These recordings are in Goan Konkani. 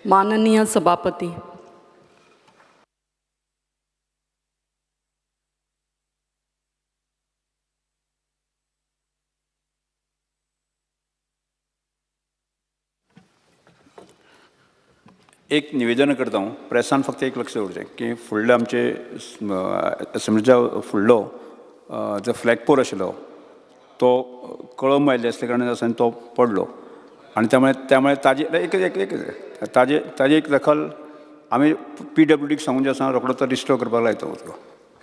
माननीय सभापती. एक निवेदन करता हांव प्रेसान, फक्त एक लक्ष दवरचें की फुडले आमचे असेंब्लीच्या फुडलो जो फ्लॅग पोल आशिल्लो तो कळम आयिल्ले आसल्या कारणान आसा तो पडलो आनी त्यामुळे ताजी एक एक एक ताजे ताजी एक दखल आमी पीडब्ल्यूडीक सांगून जे आसा रोकडो तो रिस्टोर करपाक लायता तो.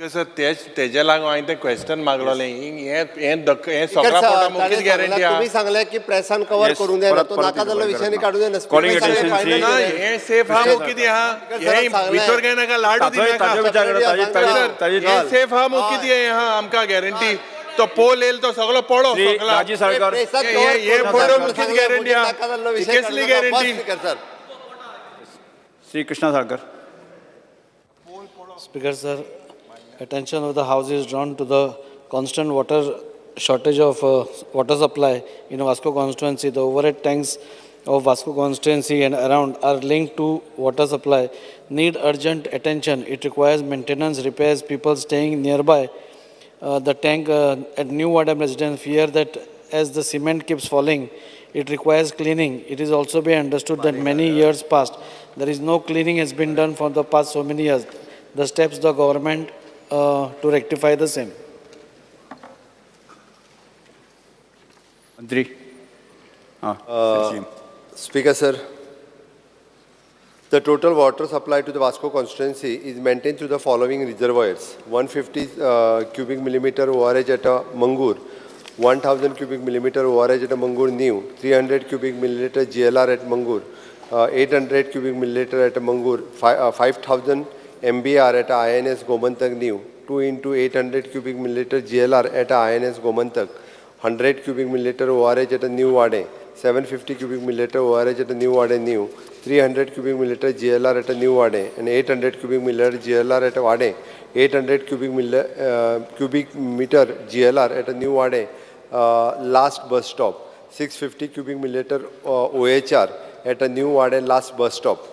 सर, तेच तेजे लागून हांवें तें क्वेश्चन मागलोलें. हें हें दक हें सगळ्या पोटा मुखीच गॅरंटी आहा. तुम्ही सांगले की प्रेसान कवर करूंक जायना, तो नाका जाल्लो विशयांनी काडूंक जायना. Calling attention. ना, हें सेफ आहा मग कितें आहा, हें भितर काय नाका लाडू दिनाका. हें सेफ आहा मग कितें हें आहा आमकां गॅरंटी. तो पोल येयल तो सगळो पडो सगळो. राजी साळकार. हे फोटो मुखीच गॅरंटी आहा, कसली guarantee? Shri Krishna Salkar. Speaker sir, attention of the House is drawn to the constant water shortage of water supply in Vasco constituency. The overhead tanks of Vasco constituency and around are linked to water supply, need urgent attention. It requires maintenance, repairs. People staying nearby the tank at New Vadam residence fear that as the cement keeps falling, it requires cleaning. It is also be understood that many years past, there is no cleaning has been done for the past so many years. The steps the government to rectify the same. मंत्री. हां. Speaker sir, the total water supply to the Vasco constituency is maintained through the following reservoirs: 150 cubic millimeter ORH at Mangur, 1000 cubic millimeter ORH at Mangur New, 300 cubic milliliter GLR at Mangur, 800 cubic milliliter at Mangur, 5000 MBR at INS Gomantak New, 2 into 800 cubic milliliter GLR at INS Gomantak, 100 cubic milliliter ORH at New Wade, 750 cubic milliliter ORH at New Wade New, 300 cubic milliliter GLR at New Wade, and 800 cubic milliliter GLR at Wade, 800 cubic meter GLR at New Wade last bus stop, 650 cubic milliliter OHR at a New Wade last bus stop.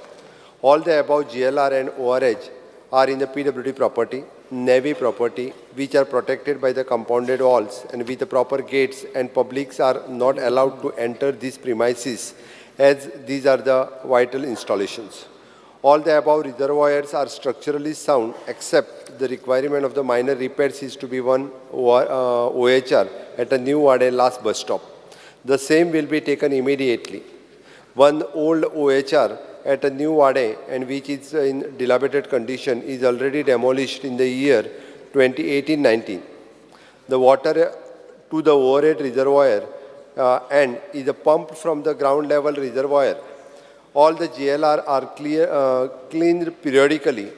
All the above GLR and ORH are in the PWD property, Navy property, which are protected by the compounded walls and with the proper gates, and publics are not allowed to enter these premises as these are the vital installations. All the above reservoirs are structurally sound except the requirement of the minor repairs is to be one OHR at a New Wade last bus stop. The same will be taken immediately. One old OHR at a New Wade and which is in dilapidated condition is already demolished in the year 2018-19. The water to the overhead reservoir and is pumped from the ground level reservoir. All the GLR are cleaned periodically.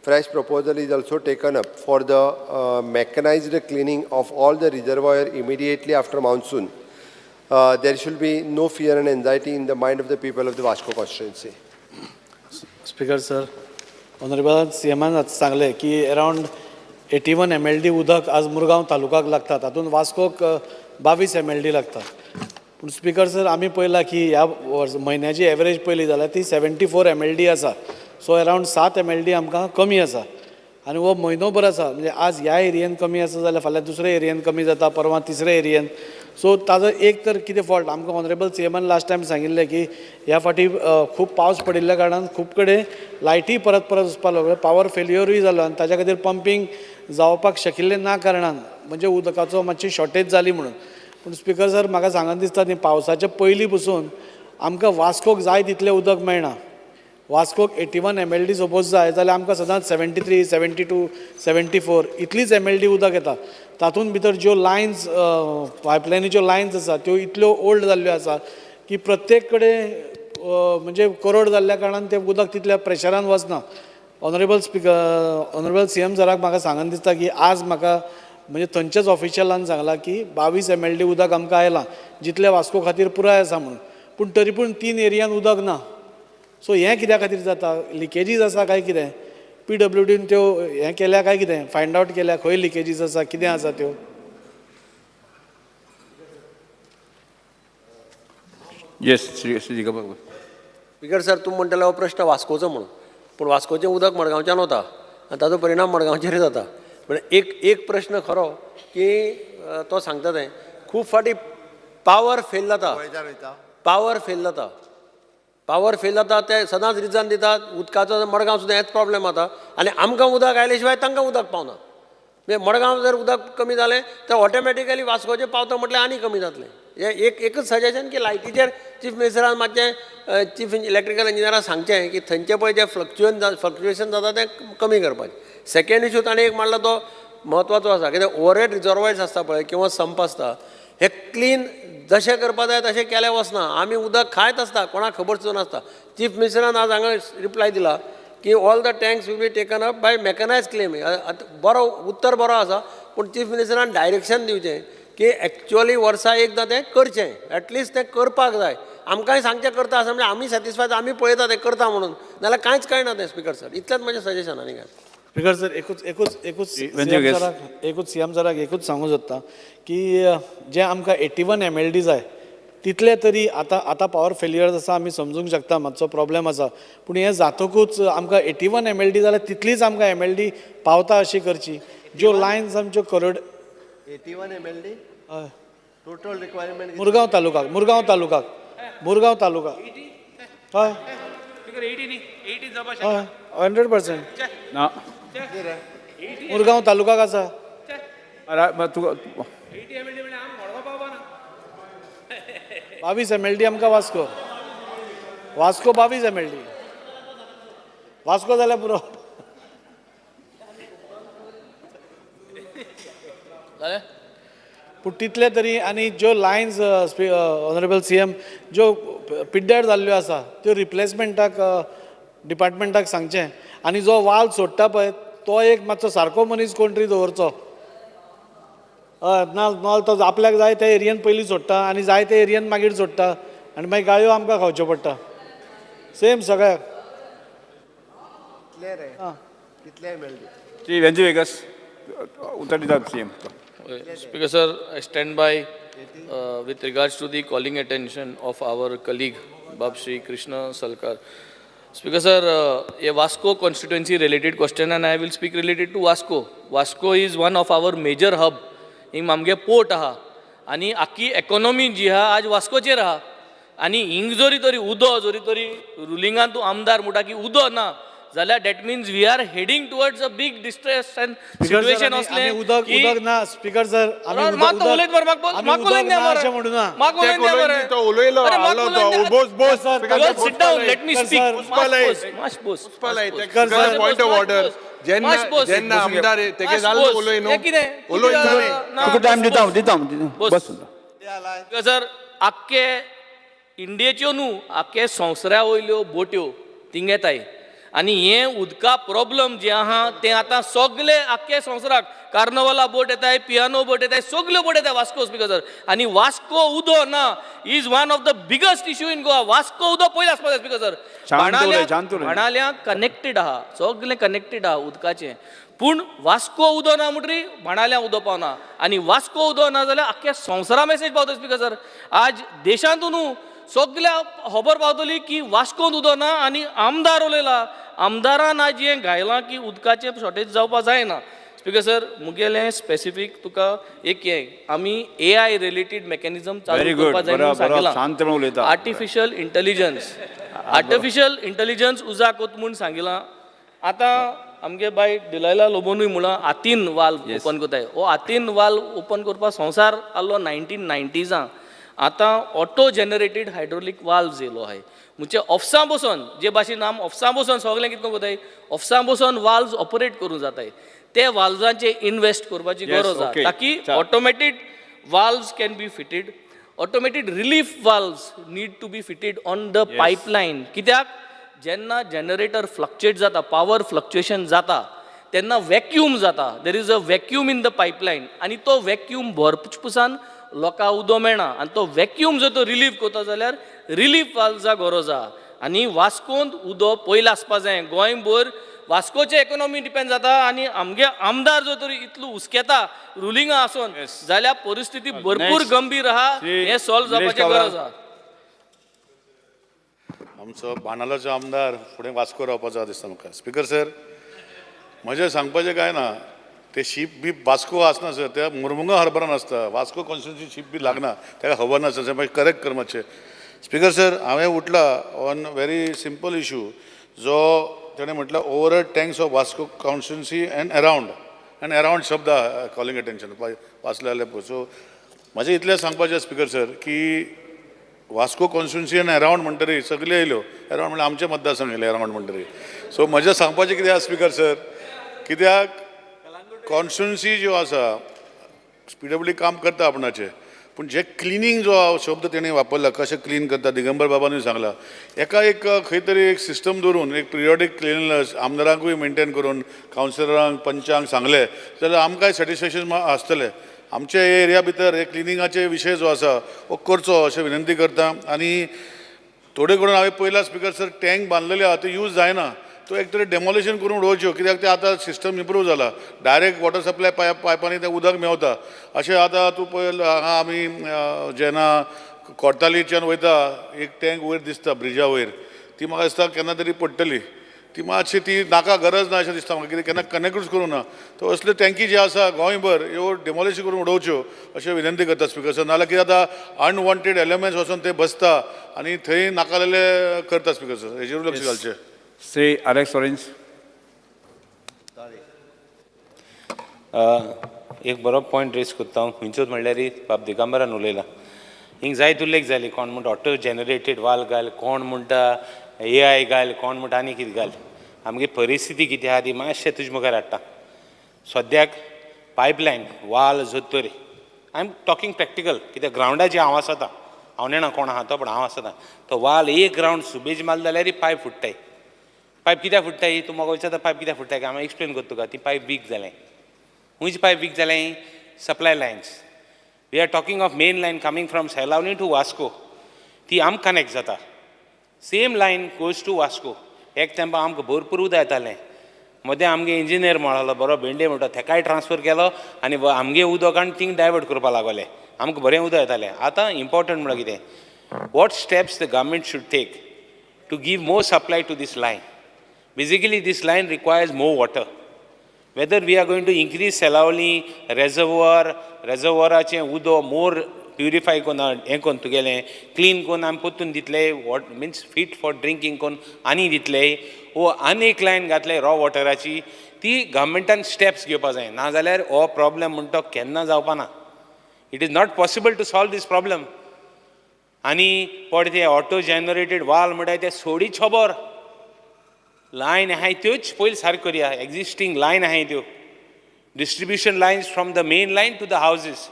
Fresh proposal is also taken up for the mechanized cleaning of all the reservoir immediately after monsoon. There should be no fear and anxiety in the mind of the people of the Vasco constituency. Speaker sir, honourable सीएमान सांगलें की अरावंड 81 MLD उदक आज मुरगांव तालुकाक लागता, तातूंत वास्कोक 22 MLD लागता. पूण स्पीकर सर, आमी पळयलां की ह्या वर्स म्हयन्याची एवरेज पळयली जाल्यार ती 74 MLD आसा. सो अरावंड 7 MLD आमकां कमी आसा आनी हो म्हयनो भर आसा. म्हणजे आज ह्या एरियेन कमी आसा जाल्यार फाल्यां दुसऱ्या एरियेन कमी जाता, परवां तिसऱ्या एरियेन. सो ताजो एक तर कितें फॉल्ट, आमकां ऑनरेबल सीएमान लास्ट टायम सांगिल्लें की ह्या फावटी खूब पावस पडिल्ल्या कारणान खूब कडेन लायटी परत परत वचपाक लागल्यो, पावर फेल्युअरूय जालो आनी ताज्या खातीर पंपींग जावपाक शकिल्लें ना कारणान म्हणजे उदकाचो मातशी शॉर्टेज जाली म्हणून. पूण स्पीकर सर, म्हाका सांगन दिसता न्ही, पावसाच्या पयलीं पसून आमकां वास्कोक जाय तितलें उदक मेळना. वास्कोक 81 MLD suppose जाय जाल्यार आमकां सदांच 73, 72, 74 इतलीच MLD उदक येता. तातूंत भितर ज्यो लायन्स, पायपलायनीच्यो लायन्स आसा त्यो इतल्यो ओल्ड जाल्ल्यो आसा की प्रत्येक कडेन म्हणजे कोरड जाल्ल्या कारणान तें उदक तितल्या प्रेशरान वचना. ऑनरेबल स्पीकर, ऑनरेबल CM सराक म्हाका सांगन दिसता की आज म्हाका म्हणजे थंयच्याच ऑफिशियलान सांगलां की 22 MLD उदक आमकां आयलां, जितलें वास्को खातीर पुराय आसा म्हणून. पूण तरी पूण 3 एरियान उदक ना. सो हें कित्या खातीर जाता, लिकेजीस आसा काय कितें, PWDन त्यो हें केल्या काय कितें, फायंड आवट केल्या खंय लिकेजीस आसा कितें आसा त्यो? येस, श्री श्री दिगंबर. स्पिकर सर, तूं म्हणटले हो प्रश्न वास्कोचो म्हणून, पूण वास्कोचें उदक मडगांवच्यान वता आनी ताजो परिणाम मडगांवचेर जाता. पूण एक एक प्रश्न खरो की तो सांगता तें खूब फावटी पावर फेल जाता, पावर फेल जाता, पावर फेल जाता. ते सदांच रिजन दितात उदकाचो. मडगांव सुद्दां हेच प्रॉब्लेम जाता आनी आमकां उदक आयले शिवाय तांकां उदक पावना. म्हणजे मडगांव जर उदक कमी जालें तर ऑटोमॅटिकली वास्कोचें पावता म्हटल्यार आनी कमी जातलें. हें एक एकच सजेशन की लायटीचेर चीफ मिनिस्टरान मातशें चीफ इलेक्ट्रिकल इंजिनियराक सांगचें की थंयचें पळय जें फ्लक्चुएशन जाता तें कमी करपाचें. सेकेंड इशू ताणें एक मांडला तो म्हत्वाचो आसा, कित्याक ओवरहेड रिजर्वॉयर्स आसता पळय किंवा संप आसता, हे क्लीन जशें करपा जाय तशें केलें वचना. आमी उदक खायत आसता, कोणाक खबर सुद्दां नासता. चीफ मिनिस्टरान आज हांगा रिप्लाय दिला की all the tanks will be taken up by mechanised claim. बरो उत्तर बरो आसा, पूण चीफ मिनिस्टरान डायरेक्शन दिवचें की एक्चुअली वर्सा एकदां तें करचें, एटलिस्ट तें करपाक जाय. आमकांय सांगचें करता आसा म्हणजे आमी सॅटिस्फाय, आमी पळयता तें करता म्हणून, नाल्यार कांयच कळना तें. स्पिकर सर, इतलेंच म्हजें सजेशन आनी काय. स्पिकर सर, एकूच एकूच एकूच When CM you guess. सराक, एकूच सीएम सराक एकूच सांगूंक सोदता की जे आमकां 81 एमएलडी जाय तितले तरी आतां आतां पावर फेलियर आसा, आमी समजूंक शकता मातसो प्रॉब्लेम आसा, पूण हें जातकूच आमकां 81 एमएलडी जाल्यार तितलीच आमकां एमएलडी पावता अशी करची. ज्यो लायन्स आमच्यो crore 81 MLD? Total requirement Murgaon तालुकाक, Murgaon तालुकाक, Murgaon taluka, हय हय, 100%. ना. मुरगांव तालुकाक आसा. अरे, तुका 22 एमएलडी आमकां वास्को, वास्को 22 एमएलडी, वास्को जाल्यार पुरो. पूण तितले तरी आनी ज्यो लायन्स ऑनरेबल सीएम ज्यो पिड्ड्यार जाल्ल्यो आसा त्यो रिप्लेसमेंटाक डिपार्टमेंटाक सांगचें. आनी जो वाल सोडटा पळय तो एक मातसो सारको मनीस कोण तरी दवरचो. हय, ना नाजाल्यार तो आपल्याक जाय त्या एरियन पयलीं सोडटा आनी जाय त्या एरियन मागीर सोडटा आनी मागीर गाळयो आमकां खावच्यो पडटा सेम सगळ्याक. कितले रे, कितले एमएलडी? श्री वेंजी वेगस उतर दिता CM. Speaker sir, I stand by with regards to the calling attention of our colleague Bab Shri Krishna Salkar. Speaker sir, a Vasco constituency related question and I will speak related to Vasco. Vasco is one of our major hub. हिंग आमगे पोर्ट आहा आनी आख्खी इकॉनॉमी जी आहा आज वास्कोचेर आहा. आनी हिंग जरी तरी उदो जरी तरी रुलिंगान तूं आमदार म्हणटा की उदो ना जाल्यार that means we are heading towards a big distress and situation असलें. उदक उदक ना स्पीकर सर, आमी म्हाका उलयत मरे, म्हाका आमी म्हाका उदक उलयन ना मरे. अशें म्हणूना. म्हाका ते उलयन द्या उलयन मरे. तो उलयलो, अरे, म्हाका आलो उलयन तो. द्या. Bose Bose. Sir, Well, sit down, let me Sir, speak. sir. Mash Bose. Point of order, जेन्ना जेन्ना आमदार तेगे जाल्लो उलय न्हू, उलय जालें. तुका टायम दिता हांव, दिता हांव, दिता. बस. बस. सर, आख्खे इंडियेच्यो न्हू, आख्खे संवसारा वयल्यो बोट्यो थिंग येताय आनी हें उदका प्रॉब्लम जें आहा तें आतां सगले आख्खे संवसाराक कार्नवाला बोट येताय, पियानो बोट येताय, सगल्यो बोट येताय वास्को. स्पिकर सर, आनी वास्को उदो ना is one of the biggest issue in Goa. Vasco उदो पयलीं आसपाक जाय स्पिकर सर. शांत उलय, शांत उलय. बाणाल्या कनेक्टेड आहा, सगलें कनेक्टेड आहा उदकाचें, पूण वास्को उदो ना म्हणटरी बाणाल्या उदो पावना आनी वास्को उदो ना जाल्यार आख्ख्या संवसारा मेसेज पावता. स्पिकर सर, आज देशांतू न्हू सगल्या खबर पावतली की वास्कोन उदो ना आनी आमदार उलयला. आमदारान आज हें घायलां की उदकाचें शॉर्टेज जावपा जायना. स्पिकर सर, मुगेलें स्पेसिफीक तुका एक हें आमी एआय रिलेटेड मेकॅनिजम चालू Very good. करपा जाय बरो, म्हणून बरो, शांतपणान उलयता. सांगिलां. आर्टिफिशियल इंटेलिजन्स, आर्टिफिशियल इंटेलिजन्स उजाक वत म्हूण सांगिलां. आतां आमगे बाय डिलायला लोबोनूय म्हळां आतीन वाल ओपन करताय. हो आतीन वाल ओपन करपाक संवसार आहलो 1990सां. आतां ऑटो जनरेटेड हायड्रोलीक वाल्व्स येयलो आहाय, म्हणजे ऑफिसां बसून जे भाशेन आम ऑफिसां बसून सगळें कितें करताय, ऑफिसां बसून वाल्व्स ऑपरेट करूं जाताय. ते वाल्व्सांचे इनवेस्ट करपाची गरज आहा ताकी automated valves can be fitted, automated relief valves need to be fitted on the pipeline. कित्याक जेन्ना जनरेटर फ्लक्चुएट जाता, पावर फ्लक्चुएशन जाता, तेन्ना वॅक्यूम जाता. There is a vacuum in the pipeline आनी तो वॅक्यूम भरपुसान लोकांक उदो मेळना आनी तो वॅक्यूम जर तो रिलीफ करता जाल्यार रिलीफ वाल्वजा गरज आहा. आनी वास्कोंत उदो पयलीं आसपा जाय. गोंयभर वास्कोचे इकॉनॉमी डिपेंड जाता आनी आमगे आमदार जर तरी इतलो हुस्केता रुलिंगा आसून जाल्यार परिस्थिती भरपूर Next. गंभीर आहा. श्री हें सॉल्व निलेश जावपाची काब्राल. गरज आहा. आमचो बाणालाचो आमदार फुडें वास्को रावपाचो दिसता म्हाका. स्पिकर सर, म्हजें सांगपाचें कांय ना, ते शीप बी वास्को आसना सर, त्या मुरमुगांव हार्बरान आसता. वास्को कॉन्स्टिट्युन्सी शीप बी लागना, ताका खबर नासता सर, मागीर करेक्ट कर मातशें. स्पिकर सर, हांवें उठला ऑन व्हेरी सिंपल इशू, जो तेणें म्हटल्यार overhead tanks of Vasco constituency and around, and around शब्द कॉलिंग अटेन्शन वाचले जाल्यार पळय. सो म्हजें इतलें सांगपाचें स्पिकर सर की वास्को कॉन्स्टिट्युन्सी आनी अरावंड म्हणटरी सगल्यो येयल्यो, अरावंड म्हणल्यार आमचे मतदारसंघ येयले अरावंड म्हणटरी. सो म्हजें सांगपाचें कितें आसा स्पिकर सर, कित्याक कॉन्स्टिट्युन्सी ज्यो आसा पी डब्ल्यू काम करता आपणाचें, पूण जे क्लिनींग जो शब्द तेणी वापरला, कशें क्लीन करता, दिगंबर बाबानूय सांगला, एका एक खंय तरी एक सिस्टम दवरून एक पिरियोडीक क्लिनलीनस आमदारांकूय मेनटेन करून कावन्सिलरांक पंचांक सांगलें जाल्यार आमकांय सॅटिस्फेक्शन आसतलें. आमच्या एरिया भितर हे क्लिनिंगाचे विशय जो आसा हो करचो अशें विनंती करता. आनी थोडे करून हांवें पयला स्पिकर सर, टँक बांदलेले आहा ते यूज जायना, तो एक तरी डेमोलिशन करून उडोवच्यो, कित्याक ते आतां सिस्टम इम्प्रूव जाला, डायरेक्ट वॉटर सप्लाय पायपांनी तें उदक मेवता. अशें आतां तूं पळय हांगा आमी जेन्ना कोर्तालीच्यान वयता एक टँक वयर दिसता ब्रिजा वयर, ती म्हाका दिसता केन्ना तरी पडटली, ती मातशी ती नाका गरज ना अशें दिसता म्हाका, कित्याक केन्ना कनेक्टूच करूं ना. तर असल्यो टँकी ज्यो आसा गोंयभर ह्यो डेमोलिश करून उडोवच्यो अशें विनंती करता स्पिकर सर. नाजाल्यार कितें जाता, अनवॉन्टेड एलिमेंट्स वचोन थंय बसता आनी थंय नाका जाल्लें करता स्पिकर सर, हेजेरूय लक्ष घालचें. Shri Alex Lawrence. एक बरो पॉयंट रेज करता हांव, खंयचोच म्हणल्यार बाब दिगंबरान उलयला, हिंग जायत उल्लेख जाली, कोण म्हणटा ऑटो जनरेटेड वाल घाल, कोण म्हणटा एआय घाल, कोण म्हणटा आनी कितें घाल. आमगे परिस्थिती कितें आहा ती मातशें तुजे मुखार हाडटा. सद्याक पायपलायन वाल जर तर, I am talking practical, कित्याक ग्रावंडाचेर हांव आसता, हांव नेणा कोण आहा तो, पूण हांव आसता. तो वाल एक रावंड सुबेज मारलो जाल्यार पायप फुट्टाय. पायप कित्याक फुट्टाय तूं म्हाका विचारता, पायप कित्याक फुट्टाय काय? हांव एक्सप्लेन करता तुका. ती पायप वीक जालें. खंयची पायप वीक जालें? Supply lines. We are talking of main line coming from Selaulim to Vasco, ती आमकां कनेक्ट जाता, same line goes to Vasco. एक तेंपा आमकां भरपूर उदक येतालें, मदें आमगे इंजिनियर म्हणलो बरो भेंडे म्हणटा, तेकाय ट्रान्सफर केलो आनी आमगे उदक आनी थिंग डायवर्ट करपा लागले, आमकां बरें उदक येतालें. आतां इम्पोर्टंट म्हणल्यार कितें, what steps the government should take to give more supply to this line? Basically this line requires more water. Whether we are going to increase Selaulim reservoir, रेजर्वराचें उदक मोर प्युरिफाय करून हें करून तुगेलें क्लीन करून आमी परतून दितले, what means fit for drinking करून आनी दितले, वो आनी एक लायन घातले रॉ वॉटराची, ती गव्हर्मेंटान स्टेप्स घेवपा जाय. नाजाल्यार हो प्रॉब्लम म्हणटा तो केन्ना जावपा ना. It is not possible to solve this problem. आनी पड ते ऑटो जनरेटेड वाल म्हणटाय ते सोडी खबर, लायन आहाय त्योच पयलीं सारक्यो करया, एग्जिस्टींग लायन आहाय त्यो, distribution lines from the main line to the houses.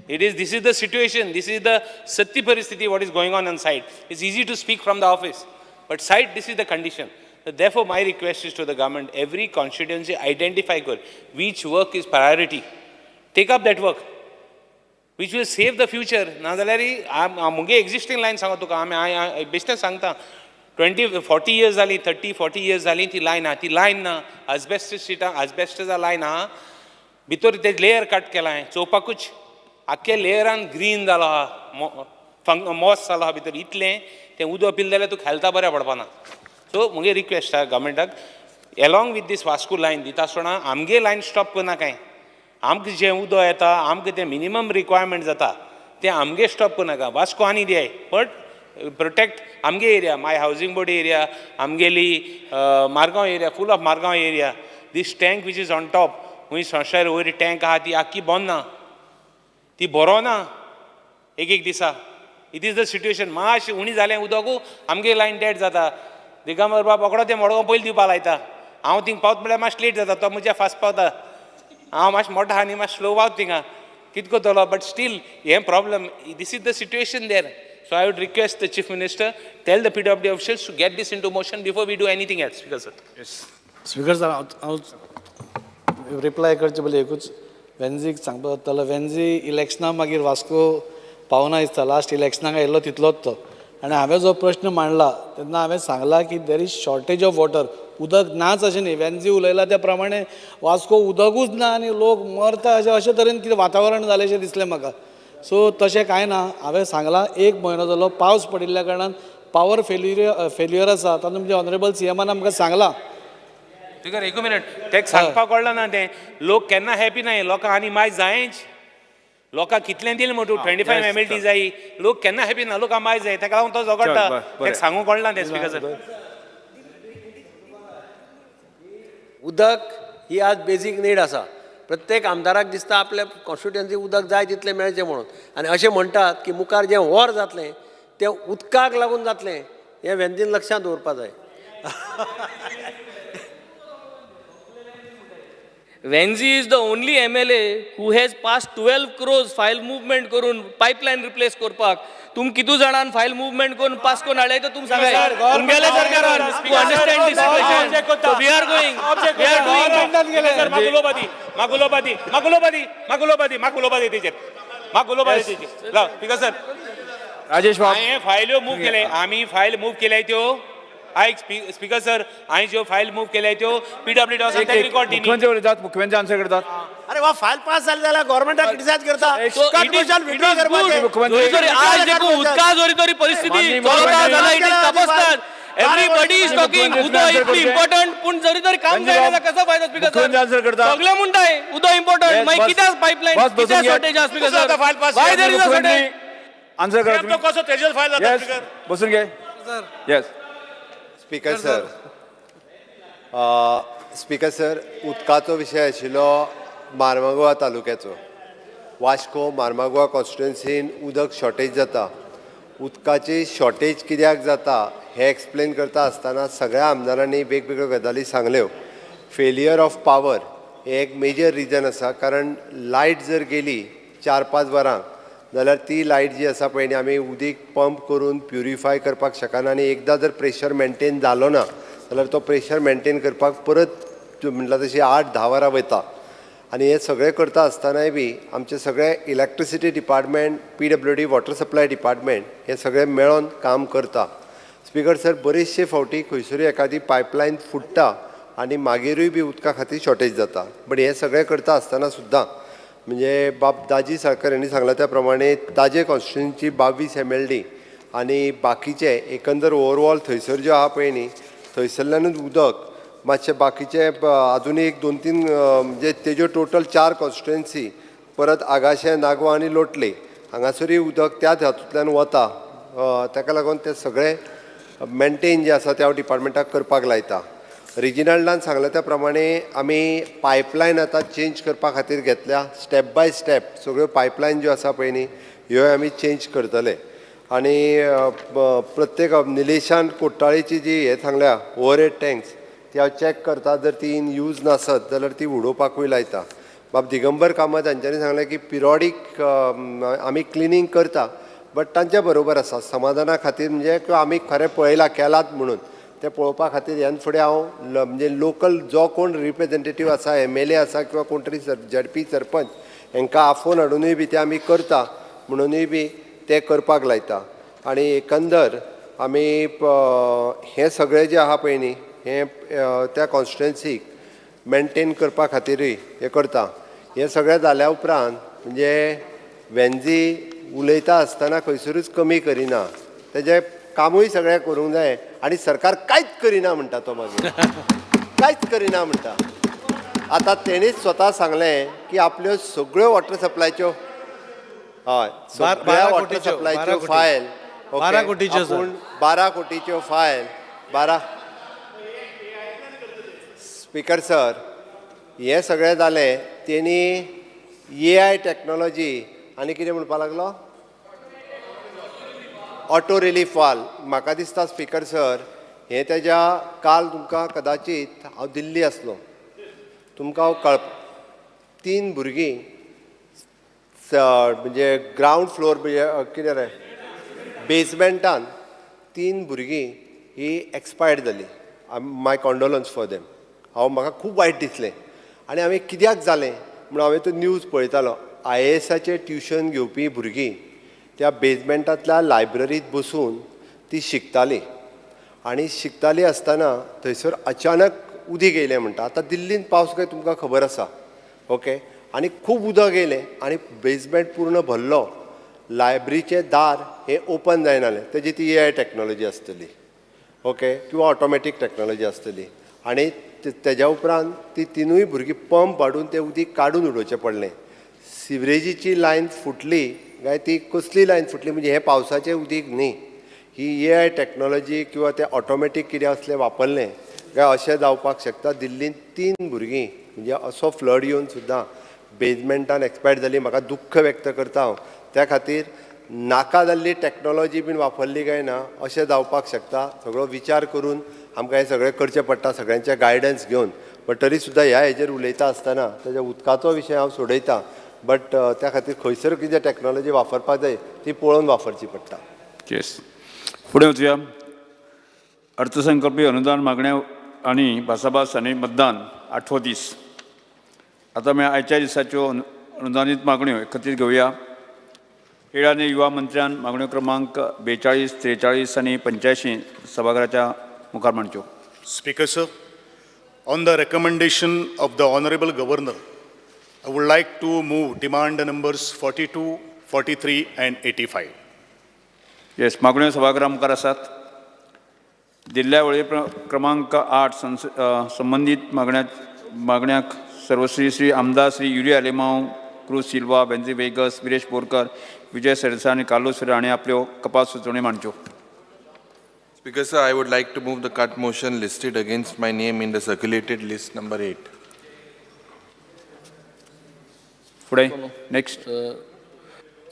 It is this is the situation, this is the सत्य परिस्थिती, what is going on on site. It's easy to speak from the office, but site this is the condition. Therefore my request is to the government, every constituency identify कर which work is priority, take up that work which will save the future. नाजाल्यार मुगे एग्जिस्टींग लायन सांगो तुका, आमी बेश्टें सांगता, 20-40 इयर्स जालीं, 30-40 इयर्स जालीं ती लायन आहा, ती लायन ना, आजबेस्टस शिटां, आजबेस्टसा लायन आहा, भितर ते लेयर कट केलां, चोवपाकूच आख्खे लेयरान ग्रीन जालो आहा, मॉस जालो आहा भितर, इतलें तें उदक पिलें जाल्यार तुका हेल्था बऱ्या पडपाना. सो मुगे रिक्वेस्ट आहा गव्हर्मेंटाक, along with this Vasco line दिता आसतना आमगे लायन स्टॉप करना कांय. आमकां जें उदक येता, आमकां तें मिनिमम रिक्वायरमेंट जाता तें आमगे स्टॉप करनाका. वास्को आनी दियाय, बट प्रोटेक्ट आमगे area, my housing board area, आमगेली Margao area, full of Margao area. This tank which is on top, खूंय संवसार वयर टँक आहा ती आख्खी बंद ना, ती बरो ना एक एक दिसा. It is the situation. मातशें उणी जालें उदक आमगे लायन डेड जाता. दिगंबर बाब रोकडो तें मडगांव पयलीं दिवपा लायता. हांव थिंग पावता म्हळ्यार मातशें लेट जाता, तो म्हज्या फास्ट पावता. हांव मातशें मोटो आहा न्ही, मातशें स्लो पावता थिंगा, कितें करतलो? बट स्टील हें problem, this is the situation there. So I would request the chief minister, tell the PWD officials to get this into motion before we do anything else. Speaker sir. Speaker sir, हांव रिप्लाय करचे पयलीं एकूच वेन्झीक सांगपाक जातालो. वेन्झी इलेक्शना मागीर वास्को पावना दिसता, लास्ट इलेक्शनाक आयिल्लो तितलोच तो. आनी हांवें जो प्रश्न मांडला तेन्ना हांवें सांगला की there is shortage of water, उदक नाच अशें न्ही. वेन्झी उलयला त्या प्रमाणे वास्को उदकूच ना आनी लोक मरता अशें अशें तरेन कितें वातावरण जालें अशें दिसलें म्हाका. सो तशें कांय ना. हांवें सांगलां, एक म्हयनो जालो पावस पडिल्ल्या कारणान पावर फेल्युअर आसा तातूंत म्हणजे ऑनरेबल सीएमान आमकां सांगलां. स्पीकर, एकू मिनट, तेक सांगपाक कळना ना तें. लोक केन्ना हॅपी नाय, लोकांक आनी माय जायच. लोकांक कितलें दिलें म्हण तूं 25 MLD जायी, लोक केन्ना हॅपी ना, लोकांक माय जाय, तेका लागून तो झगडटा. बरें. तेक सांगूंक कळना तें, स्पीकर सर. उदक ही आज बेजीक नीड आसा. प्रत्येक आमदाराक दिसता आपल्या कॉन्स्टिट्युएन्सी उदक जाय तितलें मेळचें म्हणून. आनी अशें म्हणटात की मुखार जें वोर जातलें तें उदकाक लागून जातलें, हें वेंजीन लक्षांत दवरपा जाय. Venzi is the only MLA who has passed 12 crores file movement करून पायपलायन रिप्लेस करपाक. तुम कितू जाणान फायल मुवमेंट करून पास करून हाडले तर तुम सांगाय तुमगेल्या सरकारान to understand this situation. So we are going, we are doing. Sir, म्हाका उलोवपा दी, म्हाका उलोवपा दी, म्हाका उलोवपा दी, म्हाका उलोवपा दी, म्हाका उलोवपा दी तेचेर, म्हाका उलोवपा दी तेचेर. राव स्पीकर सर. राजेश बाब. हांवें फायल्यो मूव केले, आमी फायल मूव केल्याय त्यो. आयक स्पीकर सर, हांवें ज्यो फायल मूव केल्याय त्यो पीडब्ल्यूडी एक- एक. रिकॉर्ड दी. मुख्यमंत्री उलयतात, मुख्यमंत्री आन्सर करतात. अरे वा, फायल पास जाली जाल्यार गव्हर्मेंटाक क्रिटिसायज करता. So cut it is, motion it withdraw is good. करपाचें. मुख्यमंत्री- जोरी तरी आज देखून उदका जोरी तरी परिस्थिती माननीय चलता मुख्यमंत्री- जाल्यार it is तपसतात. एवरीबडी is talking उदक इतली इम्पॉर्टंट, पूण जरी तरी काम रंजीत जायना बाब, कसो फायदो स्पीकर सर? मुख्यमंत्री आन्सर करता. सगळे म्हणटाय उदक इम्पॉर्टंट, Yes, मागीर बस. कित्याक पायपलायन, बस, बसून कित्याक घे. शॉर्टेज आसा स्पीकर कसो सर? आता file pass why there is a मुख्यमंत्री शॉर्टेज? आन्सर करा तो तुम्ही. कसो तेजेर फायल जाता येस स्पीकर? बसून घे. Yes. Speaker sir, speaker sir, उदकाचो विशय आशिल्लो मार्मागोवा तालुक्याचो. वास्को मार्मागोवा कॉन्स्टिट्युएन्सीन उदक शॉर्टेज जाता. उदकाची शॉर्टेज कित्याक जाता हें एक्सप्लेन करता आसतना सगळ्या आमदारांनी वेगवेगळ्यो गजाली सांगल्यो. फेलियर ऑफ पावर हें एक मेजर रिजन आसा, कारण लायट जर गेली 4-5 वरां जाल्यार ती लायट जी आसा पळय न्ही, आमी उदीक पंप करून प्युरिफाय करपाक शकना आनी एकदां जर प्रेशर मेनटेन जालो ना जाल्यार तो प्रेशर मेनटेन करपाक परत म्हणटा तशी 8-10 वरां वयता. आनी हें सगळें करता आसतनाय बी आमचें सगळें electricity department, PWD, water supply department हें सगळें मेळोन काम करता. स्पीकर सर, बरेचशे फावटी खंयसरूय एखादी पायपलायन फुट्टा आनी मागीरूय बी उदका खातीर शॉर्टेज जाता. बट हें सगळें करता आसतना सुद्दां म्हणजे बाब दाजी साळकर हांणी सांगलां त्या प्रमाणे ताजे कॉन्स्टिट्युएन्सी 22 MLD आनी बाकीचे एकंदर ओवरऑल थंयसर ज्यो आहा पळय न्ही, थंयसरल्यानूच उदक मातशें बाकीचे आजुनूय एक 2-3 म्हणजे तेज्यो टोटल 4 कॉन्स्टिट्युएन्सी, परत आगाशें, नागवा आनी लोटले हांगासरूय उदक त्याच हातूंतल्यान वता. ताका लागून ते सगळे मेनटेन जे आसा ते हांव डिपार्टमेंटाक करपाक लायता. रिजिनल्डान सांगलें त्या प्रमाणे आमी पायपलायन आतां चेंज करपा खातीर घेतल्या. स्टेप बाय स्टेप सगळ्यो पायपलायन ज्यो आसा पळय न्ही, ह्यो आमी चेंज करतले. आनी प्रत्येक निलेशान कोट्टाळेची जी हें सांगल्या ओवरहेड टँक्स, ती हांव चॅक करता, जर ती इन यूज नासत जाल्यार ती उडोवपाकूय लायता. बाब दिगंबर कामत हांच्यांनी सांगलें की पिरियोडीक आमी क्लिनींग करता, बट तांच्या बरोबर आसा समाधाना खातीर, म्हणजे किंवा आमी खरें पळयलां केलात म्हणून तें पळोवपा खातीर ह्यान फुडें हांव म्हणजे लोकल जो कोण रिप्रेजेंटेटीव आसा, MLA आसा किंवा कोण तरी झडपी सरपंच हांकां आफोवन हाडुनूय बी ते आमी करता म्हणुनूय बी ते करपाक लायता. आनी एकंदर आमी हें सगळें जें आहा पळय न्ही, हें त्या कॉन्स्टिट्युएन्सीक मेनटेन करपा खातीरूय हें करता. हें सगळें जाल्या उपरांत म्हणजे वेंजी उलयता आसतना खंयसरूच कमी करिना, तेजें कामूय सगळें करूंक जाय आनी सरकार कांयच करिना म्हणटा तो, मागीर कांयच करिना म्हणटा. आतां तेणीच स्वता सांगलें की आपल्यो सगळ्यो वॉटर सप्लायच्यो, हय, सगळ्या 12 वॉटर कोटीच्यो, सप्लायच्यो 12 कोटी. फायल, ओके, 12 कोटीच्यो, सर. आपूण 12 कोटीच्यो फायल, 12. स्पीकर सर, हें सगळें जालें तेणी AI technology आनी कितें म्हणपाक लागलो, ऑटो रिलीफ वाल. म्हाका दिसता स्पीकर सर, हें तेज्या काल तुमकां कदाचीत हांव दिल्ली आसलो, तुमकां हांव कळ 3 भुरगीं म्हणजे ग्रावंड फ्लोर म्हणजे कितें रे बेजमेंटान 3 भुरगीं ही एक्सपायर्ड जाली. माय कॉन्डोलन्स फॉर देम. हांव म्हाका खूब वायट दिसलें आनी हांवें कित्याक जालें म्हणून हांवें तो न्यूज पळयतालो. IASाचें ट्युशन घेवपी भुरगीं त्या बेजमेंटांतल्या लायब्ररींत बसून ती शिकतालीं आनी शिकतालीं आसतना थंयसर अचानक उदीक येयलें म्हणटा. आतां दिल्लीन पावस काय तुमकां खबर आसा, ओके, आनी खूब उदक येयलें आनी बेजमेंट पूर्ण भरलो लायब्ररीचें दार हें ओपन जायनालें, तेजी ती ए I technology आसतली, ओके, किंवा ऑटोमॅटीक टॅक्नोलॉजी आसतली. आनी तेज्या उपरांत ती तिनूय भुरगीं पंप हाडून तें उदीक काडून उडोवचें पडलें. सिवरेजीची लायन फुटली काय ती कसली लायन फुटली, म्हणजे हें पावसाचें उदीक न्ही, ही ए I technology किंवा तें ऑटोमॅटीक कितें आसलें वापरलें काय अशें जावपाक शकता. दिल्लींत 3 भुरगीं म्हणजे असो फ्लड येवन सुद्दां बेजमेंटान एक्सपायर्ड जाली. म्हाका दुख्ख व्यक्त करता हांव. त्या खातीर नाका जाल्ली टॅक्नोलॉजी बीन वापरली काय ना अशें जावपाक शकता. सगळो विचार करून आमकां हें सगळें करचें पडटा, सगळ्यांचें गायडन्स घेवन. बट तरी सुद्दां ह्या हेजेर उलयता आसतना तेज्या उदकाचो विशय हांव सोडयता, बट त्या खातीर खंयसर कितें टॅक्नोलॉजी वापरपाक जाय ती पळोवन वापरची पडटा. येस, फुडें वचुया. अर्थसंकल्पी अनुदान मागण्या आनी भासाभास आनी मतदान 8वो दीस. आतां आमी आयच्या दिसाच्यो अनुदानीत मागण्यो एकत्रीत घेवया. खेळ आनी युवा मंत्र्यान मागण्यो क्रमांक 42, 43 आनी 85 सभाघराच्या मुखार मांडच्यो. Speaker sir, on the recommendation of the Honorable Governor, I would like to move demand numbers 42, 43 and 85. Yes, मागण्यो सभाघरा मुखार आसात. दिल्ल्या वळेरी क्रमांक 8 संबंदीत मागण्याक सर्वश्री श्री आमदार श्री युरी आलेमांव, क्रूज सिल्वा, बेंजी वेगस, विरेश बोरकर, विजय सरदेसाय आनी कार्लोस फेरेरा हांणी आपल्यो कपात सुचोवण्यो मांडच्यो. Speaker sir, I would like to move the cut motion listed against my name in the circulated list number 8. फुडें next.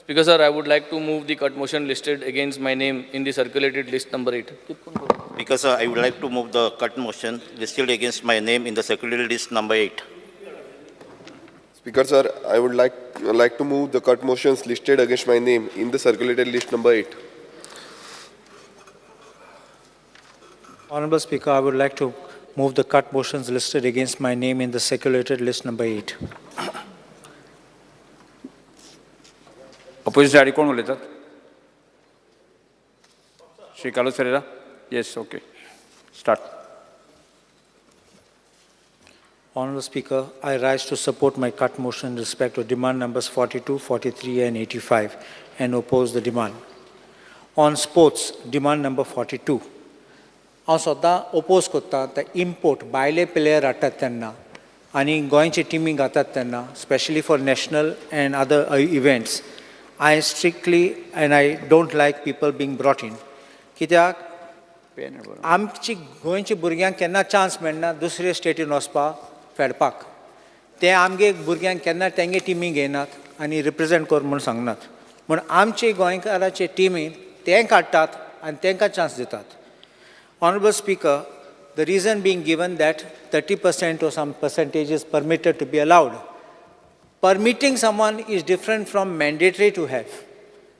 Speaker sir, I would like to move the cut motion listed against my name in the circulated list number 8. Speaker sir, I would like to move the cut motion listed against my name in the circulated list number 8. Speaker sir, I would like to move the cut motions listed against my name in the circulated list number 8. Honorable Speaker, I would like to move the cut motions listed against my name in the circulated list number 8. Opposition आडी कोण उलयतात? Shri Carlos Ferreira. Yes, okay, start. Honorable Speaker, I rise to support my cut motion in respect to demand numbers 42, 43 and 85 and oppose the demand. On sports, demand number 42. हांव स्वता ओपोज करता ते इम्पोर्ट भायले प्लेयर हाडटात तेन्ना आनी गोंयचे टिमी घातात तेन्ना, specially for national and other events. I strictly and I don't like people being brought in. कित्याक आमची गोंयच्या भुरग्यांक केन्ना चान्स मेळना दुसरे स्टेटीन वचपाक फेडपाक. ते आमगे भुरग्यांक केन्ना तेंगे टिमी घेयनात आनी रिप्रेजेंट कर म्हूण सांगनात. म्हूण आमचे गोंयकाराचे टिमी ते काडटात आनी तांकां चान्स दितात. Honorable Speaker, the reason being given that 30% or some percentage is permitted to be allowed. Permitting someone is different from mandatory to have.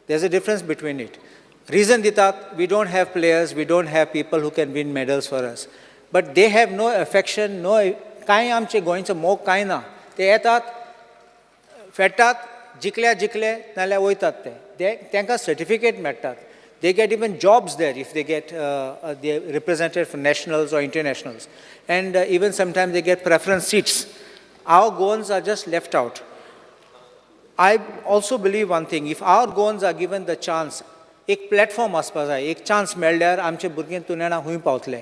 There's a difference between it. Reason दितात, we don't have players, we don't have people who can win medals for us. But they have no affection, no, कांय आमचे गोंयचो मोग कांय ना. ते येतात, फेडटात, जिखल्या जिखले नाल्यार वयतात ते. तांकां सर्टिफिकेट मेळटात. They get even jobs there if they get they represented for nationals or internationals. And even sometimes they get preference seats. Our Goans are just left out. I also believe one thing, if our Goans are given the chance, एक प्लॅटफॉर्म आसपा जाय, एक चान्स मेळ्ळ्यार आमचे भुरगे तूं जाणा खूंय पावतले.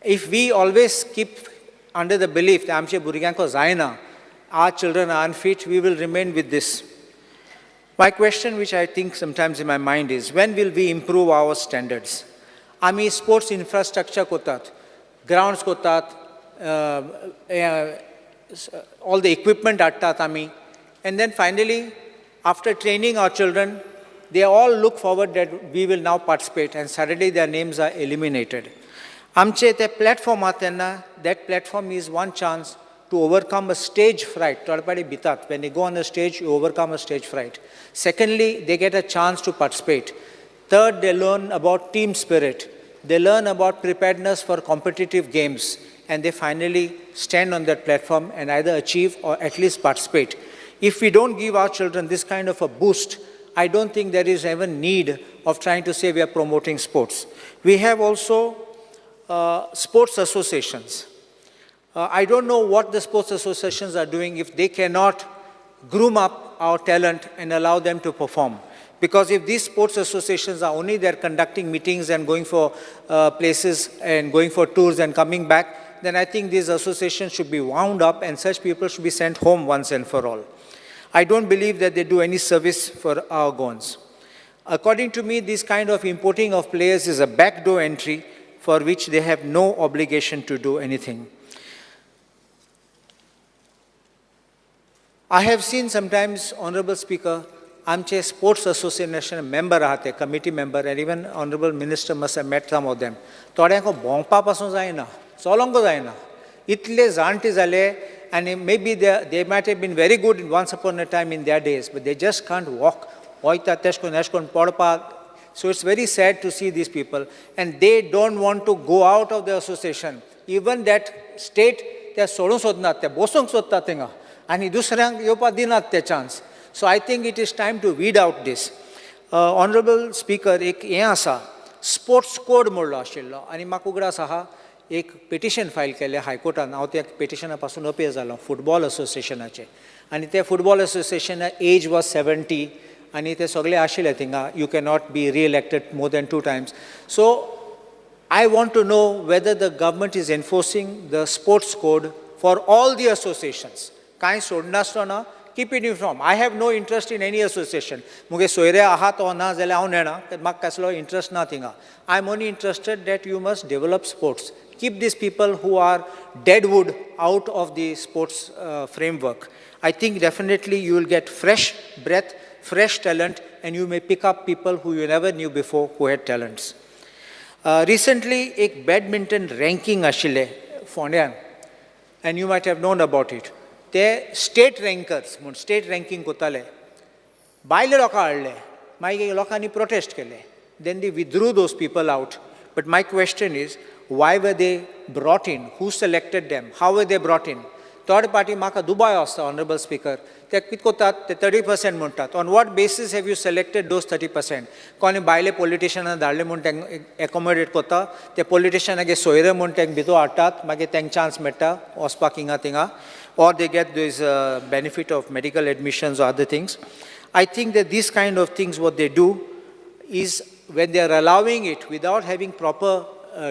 If we always keep under the belief आमचे भुरग्यांक जायना, our children are unfit, we will remain with this. My question, which I think sometimes in my mind is, when will we improve our standards? आमी स्पोर्ट्स इन्फ्रास्ट्रक्चर करतात, ग्रावंड्स करतात, all the equipment हाडटात आमी, and then finally, after training our children, they all look forward that we will now participate, and suddenly their names are eliminated. आमचे ते प्लॅटफॉर्म आहा तेन्ना, that platform is one chance to overcome a stage fright. थोडे भितात. When you go on a stage, you overcome a stage fright. Secondly, they get a chance to participate. Third, they learn about team spirit. They learn about preparedness for competitive games, and they finally stand on that platform and either achieve or at least participate. If we don't give our children this kind of a boost, I don't think there is even need of trying to say we are promoting sports. We have also sports associations. I don't know what the sports associations are doing if they cannot groom up our talent and allow them to perform. Because if these sports associations are only there conducting meetings and going for places and going for tours and coming back, then I think these associations should be wound up and such people should be sent home once and for all. I don't believe that they do any service for our Goans. According to me, this kind of importing of players is a backdoor entry for which they have no obligation to do anything. I have seen sometimes, Honorable Speaker, आमचे स्पोर्ट्स असोसिएशन मेंबर आहा ते committee member and even honourable minister must have met some of them. थोड्यांक भोंवपा पासून जायना, चलोंक जायना, इतले जाणटे जाले आनी maybe they might have been very good once upon a time in their days, but they just can't walk. वयता तेश करून एश करून पडपाक. So it's very sad to see these people, and they don't want to go out of the association. Even that state ते सोडूंक सोदनात, ते बसूंक सोदतात थिंगा आनी दुसऱ्यांक येवपाक दिनात ते chance. So I think it is time to weed out this. Honourable Speaker, एक हें आसा, स्पोर्ट्स कोड म्हणलो आशिल्लो आनी म्हाका उगडास आहा एक पिटिशन फायल केलें हायकोर्टान. हांव त्या पिटिशना पासून अपील जालो फुटबॉल असोसिएशनाचें, आनी ते फुटबॉल असोसिएशना एज वॉज 70 आनी ते सगळे आशिल्ले थिंगा, you cannot be re-elected more than 2 times. So I want to know whether the government is enforcing the sports code for all the associations. कांय सोडनासतना keep it inform. I have no interest in any association. मुगे सोयरे आहा तो ना जाल्यार हांव नेणा, म्हाका कसलो इंट्रस्ट ना थिंगा. I am only interested that you must develop sports. Keep these people who are deadwood out of the sports framework. I think definitely you will get fresh breath, fresh talent, and you may pick up people who you never knew before who had talents. Recently, एक badminton ranking आशिल्लें फोंड्यान, and you might have known about it. ते state rankers म्हूण state ranking कोताले, भायले लोकां हाडले, मागीर लोकांनी protest केले. Then they withdrew those people out. But my question is, why were they brought in? Who selected them? How were they brought in? Third party म्हाका दुबाव आसता, ऑनरेबल स्पीकर, ते कितें कोतात, ते 30% म्हणटात. On what basis have you selected those 30%? कोणी भायले पॉलिटिशनां धाडले म्हूण तांकां एकोमोडेट कोता, ते पॉलिटिशनागे सोयरे म्हूण तांकां भितर हाडटात, मागीर तांकां चान्स मेळटा वचपाक हिंगा थिंगा, or they get this benefit of medical admissions or other things. I think that these kind of things, what they do is when they are allowing it without having proper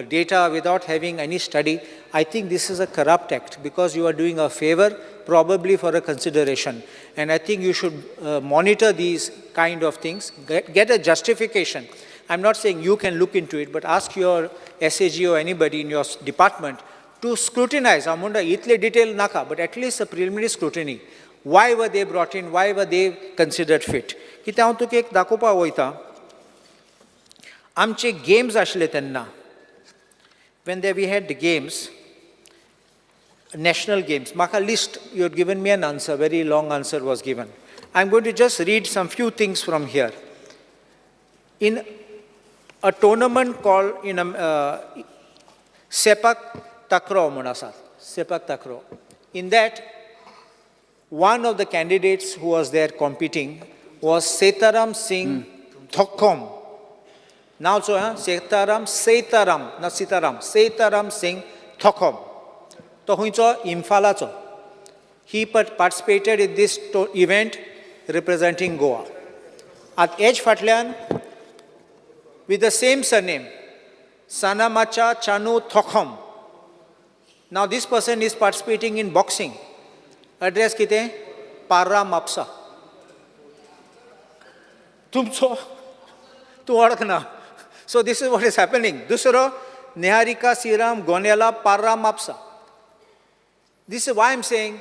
data, without having any study, I think this is a corrupt act, because you are doing a favor probably for a consideration. And I think you should monitor these kind of things, get a justification. I'm not saying you can look into it, but ask your SAG or anybody in your department to scrutinize. I'm not itle detail naka, but at least a preliminary scrutiny. Why were they brought in? Why were they considered fit? कितें हांव तुका एक दाखोवपाक वयता. आमचे गेम्स आशिल्ले तेन्ना, when there we had the games, national games, maka list, you had given me an answer, very long answer was given. I'm going to just read some few things from here. In a tournament called in a, Sepak Takraw म्हूण आसा, Sepak Takraw. In that, one of the candidates who was there competing was Setaram Singh Thokom. Now, so, Setaram, Setaram, not Sitaram, Setaram Singh Thokom. तो खंयचो? इम्फालाचो. He participated in this event representing Goa. At age फाटल्यान with the same surname, Sanamacha Chanu Thokom. Now this person is participating in boxing. Address कितें? पार्रा म्हापसा. तुमचो तूं वळखना. So this is what is happening. दुसरो Niharika Siram Gonela Parra Mapsa. This is why I'm saying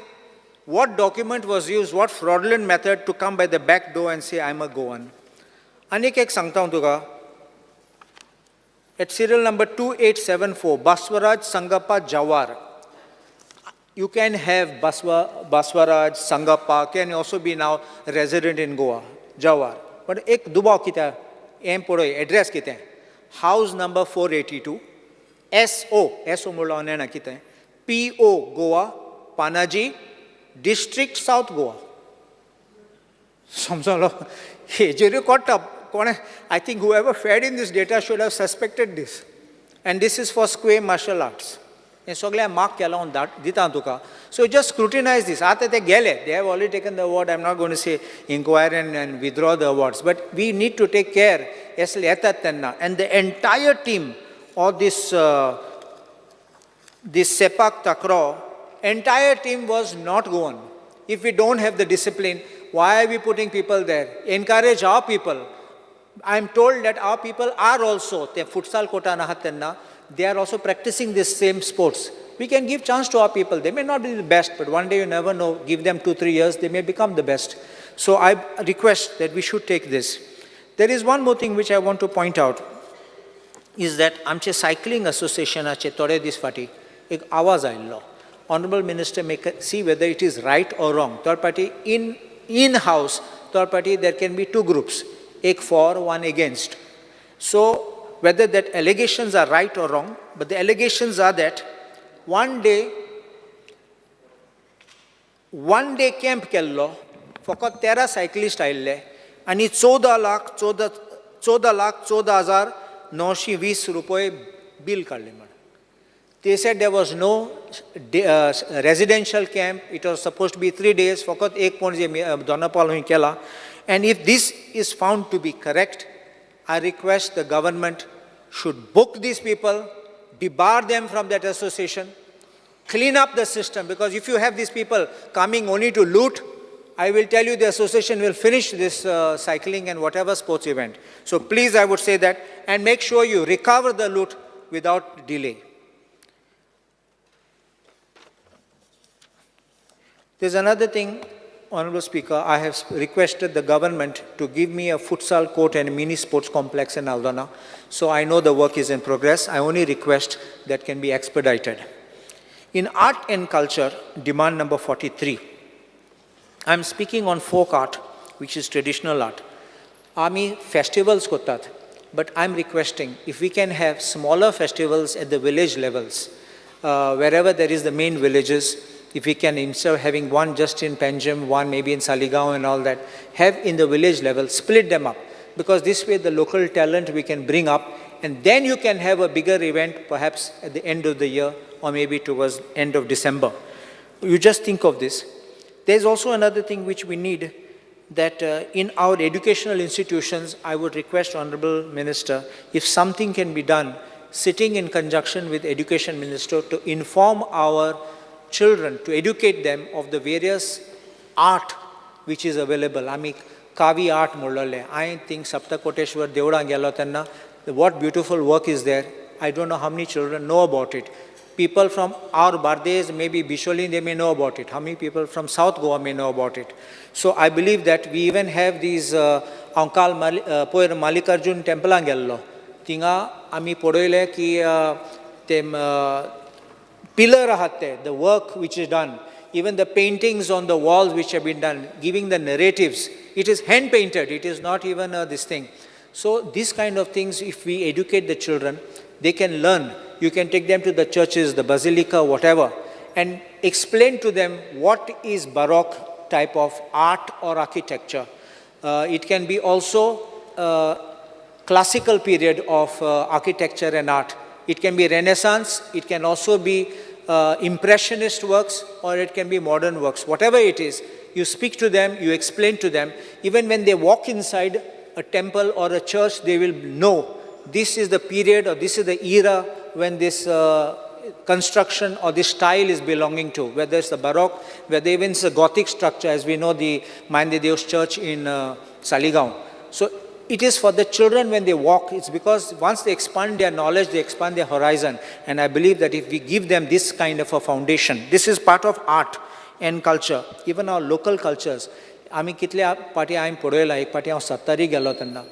what document was used, what fraudulent method to come by the back door and say I'm a Goan. आनीक एक सांगता हांव तुका. At serial number 2874, Baswaraj Sangappa Jawar. You can have Baswaraj Sangappa, can also be now resident in Goa, Jawar. But एक दुबाव कित्याक हें पळय, एड्रेस कितें? House number 482, SO, SO म्हणल्यार हांव नेणा कितें, PO Goa, Panaji, district South Goa. समजलो? हेजेरूय कोट्टा कोणें. I think whoever fed in this data should have suspected this. And this is for square martial arts. हें सगळें मार्क केलां हांव धाड दिता तुका. सो जस्ट स्क्रुटिनायज दीस. आतां ते गेले, they have already taken the award. I am not gonna say inquire and withdraw the awards, but we need to take care असले येतात तेन्ना. And the entire team of this Sepak Takraw, entire team was not Goan. If we don't have the discipline, why are we putting people there? Encourage our people. I am told that our people are also, ते futsal कोटान आहात तेन्ना, they are also practicing this same sports. We can give chance to our people. They may not be the best, but one day you never know. Give them 2-3 years, they may become the best. So I request that we should take this. There is one more thing which I want to point out, is that आमचे सायकलिंग असोसिएशनाचे थोडे दीस फाटीं एक आवाज आयिल्लो. Honourable minister may see whether it is right or wrong. Third party in house, third party there can be two groups, एक for, one against. So whether that allegations are right or wrong, but the allegations are that one day camp केल्लो, फकत 13 सायकलिस्ट आयिल्ले आनी 14,14,920 रुपये बील काडलें म्हण. They said there was no residential camp. It was supposed to be 3 days. फकत एक पणजे दोनापावल हुंय केला. And if this is found to be correct, I request the government should book these people, debar them from that association, clean up the system, because if you have these people coming only to loot, I will tell you the association will finish this cycling and whatever sports event. So please, I would say that, and make sure you recover the loot without delay. There's another thing, Honorable Speaker, I have requested the government to give me a futsal court and a mini sports complex in Aldona. So I know the work is in progress. I only request that can be expedited. In art and culture, demand number 43. I'm speaking on folk art, which is traditional art. Ami festivals kotat, but I'm requesting if we can have smaller festivals at the village levels, wherever there is the main villages, if we can, instead of having one just in Panjim, one maybe in Saligao and all that, have in the village level, split them up. Because this way the local talent we can bring up, and then you can have a bigger event perhaps at the end of the year or maybe towards end of December. You just think of this. There's also another thing which we need, that in our educational institutions, I would request Honorable Minister, if something can be done, sitting in conjunction with Education Minister to inform our children, to educate them of the various art which is available. आमी कावी art म्हणलेलें, I think Saptakoteshwar देवळां गेलो तेन्ना what beautiful work is there. I don't know how many children know about it. People from our Bardes, maybe Bisholi, they may know about it. How many people from South Goa may know about it. So I believe that we even have these हांव काल पयर मालिकार्जून टेम्पलां गेल्लो, थिंगा आमी पळयलें की ते pillar आहात ते, the work which is done, even the paintings on the walls which have been done, giving the narratives, it is hand painted, it is not even this thing. So these kind of things, if we educate the children, they can learn. You can take them to the churches, the basilica, whatever, and explain to them what is Baroque type of art or architecture. It can be also classical period of architecture and art. It can be Renaissance, it can also be Impressionist works, or it can be modern works. Whatever it is, you speak to them, you explain to them. Even when they walk inside a temple or a church, they will know this is the period or this is the era when this construction or this style is belonging to, whether it's the Baroque, whether even it's a Gothic structure, as we know the Mande Deus Church in Saligao. So it is for the children when they walk, it's because once they expand their knowledge, they expand their horizon. And I believe that if we give them this kind of a foundation, this is part of art and culture, even our local cultures. आमी कितले पाटी हांवें पळयला, एक पाटी हांव सत्तरी गेलो तेन्ना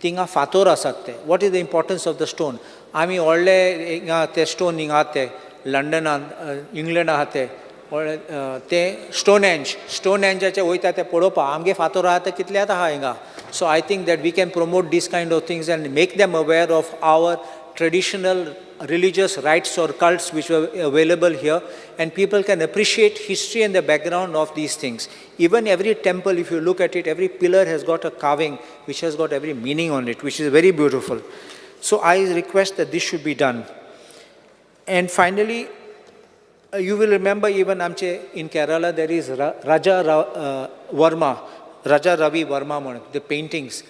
थिंगा फातोर आसात ते. What is the importance of the stone? आमी व्हडले हिंगा ते स्टोन हिंगा आहात ते लंडनान, इंग्लंड आहा ते व्हडले ते स्टोन एंज, स्टोन एंजाचे वयता ते पळोवपाक. आमगे फातोर आहा ते कितले आतां आहा हिंगा. So I think that we can promote these kind of things and make them aware of our traditional religious rites or cults which were available here, and people can appreciate history and the background of these things. Even every temple, if you look at it, every pillar has got a carving which has got every meaning on it, which is very beautiful. So I request that this should be done. And finally, You will remember even आमचे in Kerala there is Raja Varma, Raja Ravi Varma म्हणून, the paintings.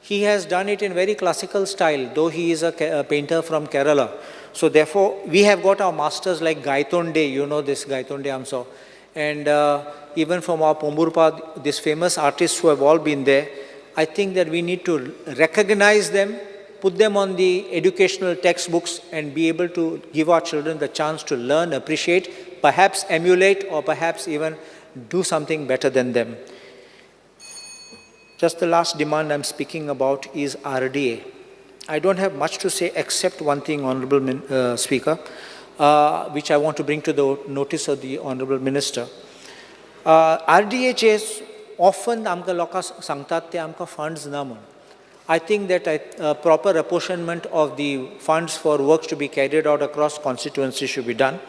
He has done it in very classical style, though he is a painter from Kerala. So therefore, we have got our masters like Gaitonde, you know this Gaitonde आमचो, and even from our Pomburpa, these famous artists who have all been there. I think that we need to recognize them, put them on the educational textbooks, and be able to give our children the chance to learn, appreciate, perhaps emulate, or perhaps even do something better than them. Just the last demand I'm speaking about is RDA. I don't have much to say except one thing, Honorable Speaker, which I want to bring to the notice of the Honorable Minister. RDA चे often आमकां लोकां सांगतात ते आमकां funds ना म्हूण. I think that proper apportionment of the funds for works to be carried out across constituency should be done.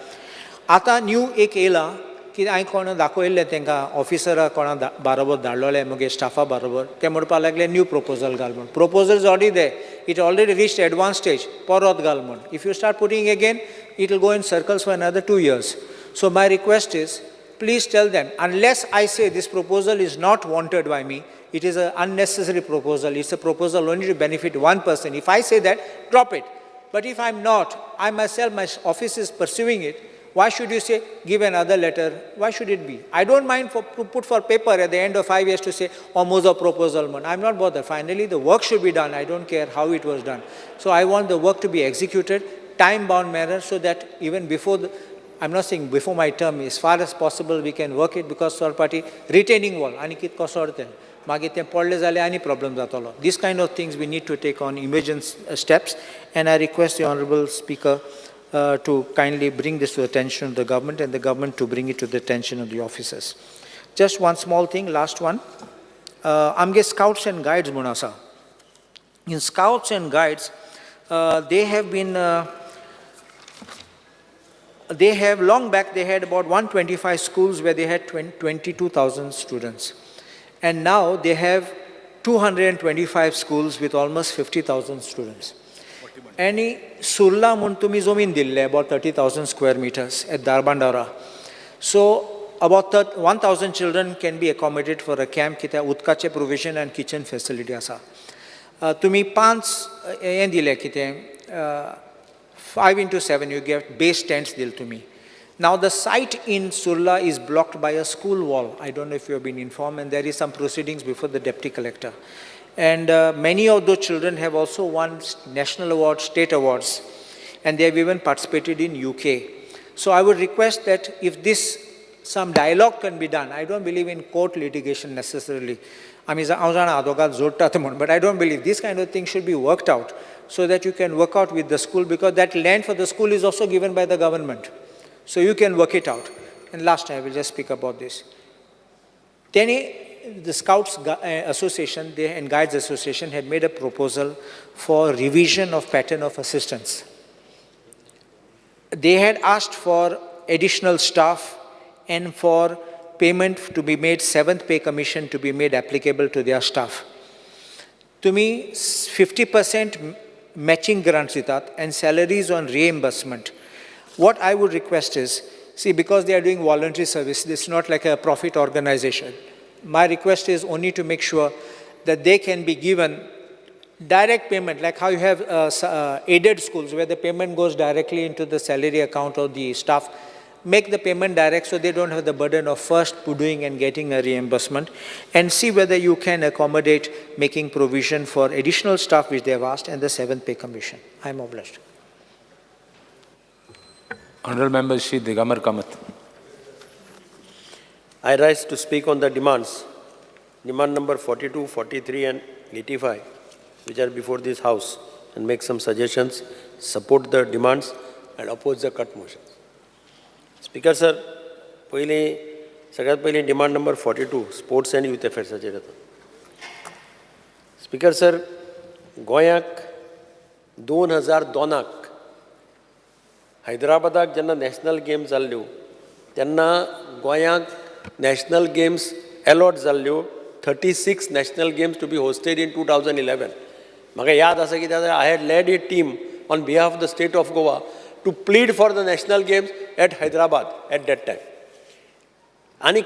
आतां न्यू एक येयलां की हांवें कोणा दाखयल्लें तांकां, ऑफिसराक कोणा बारोबर धाडलोलें मुगे स्टाफा बारोबर, ते म्हणपाक लागले न्यू प्रपोजल घाल म्हूण. Proposal is already there, it already reached advance stage, परत घाल म्हूण. If you start putting again, it will go in circles for another 2 years. So my request is, please tell them, unless I say this proposal is not wanted by me, it is an unnecessary proposal, it's a proposal only to benefit one person. If I say that, drop it. But if I'm not, I myself, my office is pursuing it, why should you say, give another letter? Why should it be? I don't mind to put for paper at the end of 5 years to say, oh, Mozo proposal. Man. I'm not bothered. Finally, the work should be done. I don't care how it was done. So I want the work to be executed, time-bound manner, so that even before the, I'm not saying before my term, as far as possible we can work it, because third party retaining wall, आनी कित कोसळतें मागीर तें पडलें जाल्यार आनी प्रॉब्लम जातलो. This kind of things we need to take on emergent steps, and I request the Honorable Speaker to kindly bring this to the attention of the government and the government to bring it to the attention of the officers. Just one small thing, last one. आमगे Scouts and Guides म्हूण आसा. In Scouts and Guides, they have long back they had about 125 schools where they had 20 22,000 students. And now they have 225 schools with almost 50,000 students. आनी सुर्ला म्हूण तुमी जमीन दिल्ले, about 30,000 square meters at Dharbandora. So about 1,000 children can be accommodated for a camp, कित्याक उदकाचें प्रोविजन आनी किचन फेसिलिटी आसा. तुमी पांच हें दिलें, कितें, 5 into 7, you get base tents दिले तुमी. Now the site in Surla is blocked by a school wall. I don't know if you have been informed, and there is some proceedings before the deputy collector. And many of those children have also won national awards, state awards, and they have even participated in UK. So I would request that if this, some dialogue can be done. I don't believe in court litigation necessarily. I mean, हांव जाणा आदवोगाद जोडटात म्हूण, but I don't believe this kind of thing should be worked out so that you can work out with the school, because that land for the school is also given by the government. So you can work it out. And last, I will just speak about this. Then the Scouts Association and Guides Association had made a proposal for revision of pattern of assistance. They had asked for additional staff and for payment to be made, seventh pay commission to be made applicable to their staff. तुम्ही 50% matching grants दितात and salaries on reimbursement. What I would request is, see, because they are doing voluntary service, this is not like a profit organization. My request is only to make sure that they can be given direct payment, like how you have aided schools where the payment goes directly into the salary account of the staff. Make the payment direct so they don't have the burden of first doing and getting a reimbursement, and see whether you can accommodate making provision for additional staff which they have asked and the seventh pay commission. I am obliged. Honorable Member Shri Digambar Kamath. I rise to speak on the demands, demand number 42, 43 and 85, which are before this House, and make some suggestions, support the demands and oppose the cut motions. Speaker sir, पयलीं सगळ्यात पयलीं demand number 42, sports and youth अफेर्साचेर येता. स्पीकर सर, गोंयाक 2002क हैदराबादाक जेन्ना नॅशनल गेम्स जाल्ल्यो तेन्ना गोंयाक नॅशनल गेम्स एलॉट जाल्ल्यो, 36 national games to be hosted in 2011. म्हाका याद आसा की I had led a team on behalf of the state of Goa. to plead for the national games at Hyderabad at that time. आनी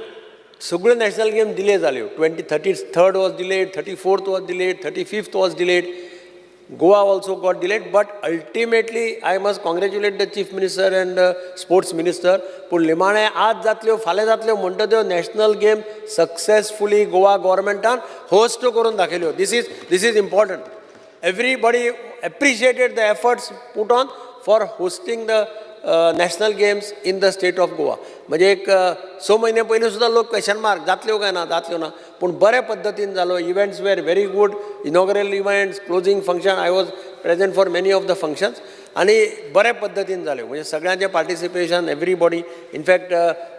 सगळ्यो नॅशनल गेम डिले जाल्यो. 23rd was delayed, 34th was delayed, 35th was delayed. Goa also got delayed, but ultimately I must congratulate the Chief Minister and Sports Minister. पूण निमाणें आज जातल्यो फाल्यां जातल्यो म्हणटा त्यो नॅशनल गेम सक्सेसफुली गोवा गोवोरमेंटान होस्ट करून दाखयल्यो. This is important. Everybody appreciated the efforts put on for hosting the national games in the state of Goa. म्हणजे एक 6 म्हयने पयलीं सुद्दां लोक क्वेशन मार्क, जातल्यो काय ना, जातल्यो ना, पूण बऱ्या पद्दतीन जालो. Events were very good, inaugural events, closing function. I was present for many of the functions आनी बऱ्या पद्दतीन जाल्यो. म्हणजे सगळ्यांचें participation, everybody. In fact,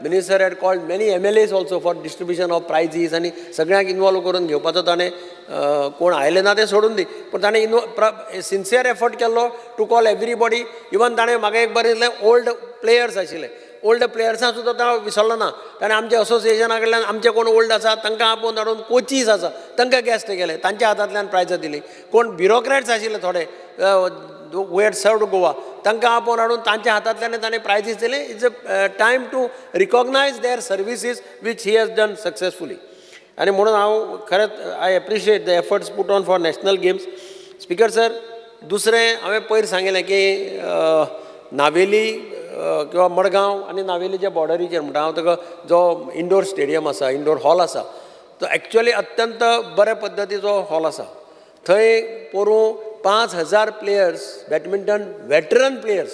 minister had called many MLAs also for distribution of prizes आनी सगळ्यांक इनवॉल्व करून घेवपाचो ताणें, कोण आयले ना तें सोडून दी, पूण ताणें सिन्सियर एफर्ट केल्लो टू कॉल एवरीबॉडी. इवन ताणें म्हाका एक बरें दिसलें, ओल्ड प्लेयर्स आशिल्ले, ओल्ड प्लेयर्सां सुद्दां तो विसरलो ना. ताणें आमच्या असोसिएशना कडल्यान आमचे कोण ओल्ड आसा तांकां आपोवन हाडून, कोचीस आसा तांकां गेस्ट केले, तांच्या हातांतल्यान प्रायजां दिली. कोण ब्युरोक्रॅट्स आशिल्ले थोडे who had served Goa, तांकां आपोवन हाडून तांच्या हातांतल्यान ताणें प्रायजीस दिले. It's a time to recognise their services which he has done successfully. आनी म्हणून हांव खरेंच I appreciate the efforts put on for national games. Speaker sir, दुसरें हांवें पयर सांगिल्लें की नावेली किंवा मडगांव आनी नावेलीच्या बॉर्डरीचेर म्हणटा हांव तुका, जो इंडोर स्टेडियम आसा, इंडोर हॉल आसा, तो एक्चुअली अत्यंत बऱ्या पद्दतीचो हॉल आसा. थंय पोरूं 5000 players, badminton veteran players,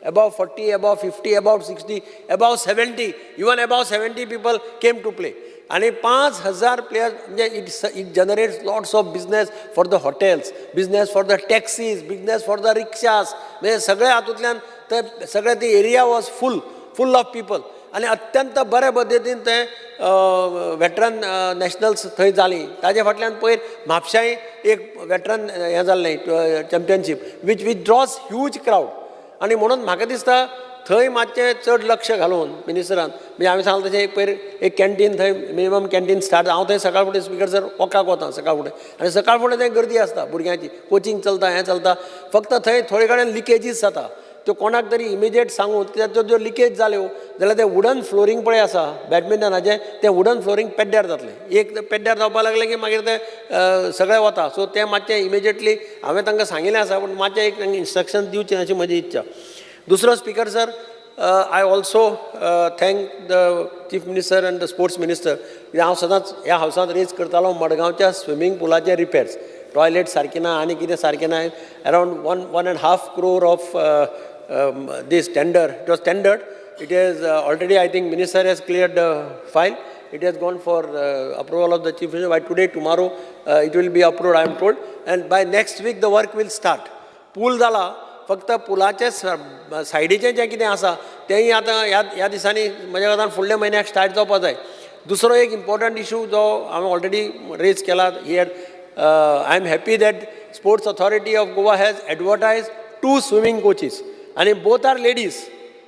above 40, above 50, above 60, above 70, even above 70 people came to play. आनी 5000 प्लेयर्स म्हणजे it generates lots of business for the hotels, business for the taxis, business for the rickshaws. म्हणजे सगळे हातूंतल्यान ते सगळे ती area was full full of people. आनी अत्यंत बऱ्या पद्दतीन ते वेटरन नॅशनल्स थंय जाली. ताजे फाटल्यान पयर म्हापशाय एक वेटरन हें जाल्लें championship which draws huge crowd. आनी म्हणून म्हाका दिसता थंय मातशें चड लक्ष घालून मिनिस्टरान, म्हणजे हांवें सांगलें तशें, एक पयर एक कॅन्टीन थंय, मिनिमम कॅन्टीन स्टार्ट. हांव थंय सकाळ फुडें, स्पिकर सर, वॉकाक वता सकाळ फुडें आनी सकाळ फुडें थंय गर्दी आसता भुरग्यांची, कोचिंग चलता, हें चलता. फक्त थंय थोडे कडेन लिकेजीस जाता, त्यो कोणाक तरी इमिजिएट सांगून, कित्याक त्यो ज्यो लिकेज जाल्यो जाल्यार तें वुडन फ्लोरींग पळय आसा बॅडमिंटनाचें, तें वुडन फ्लोरींग पेड्ड्यार जातलें. एक पेड्ड्यार जावपाक लागलें की मागीर तें सगळें वता. सो तें मातशें इमिजिएटली हांवें तांकां सांगिल्लें आसा, पूण मातशें एक इन्स्ट्रक्शन दिवचें अशी म्हजी इच्छा. दुसरो, Speaker sir, I also thank the Chief Minister and the Sports Minister. कित्याक हांव सदांच ह्या हावसांत रेज करतालो मडगांवच्या स्विमींग पुलाचे रिपेर्स, टॉयलेट सारकें ना आनी कितें सारकें ना. Around 1.5 crore of this tender, it was tendered. It is already, I think minister has cleared the file. It has gone for approval of the Chief Minister. By today, tomorrow, it will be approved, I am told, and by next week the work will start. पूल जाला, फक्त पुलाचे सायडीचें जें कितें आसा तेंय आतां ह्या दिसांनी, म्हज्या कोतान फुडल्या म्हयन्याक स्टार्ट जावपा जाय. दुसरो एक इम्पॉर्टंट इशू जो हांवें ऑलरेडी रेज केला here, I am happy that Sports Authority of Goa has advertised two swimming coaches आनी both are ladies.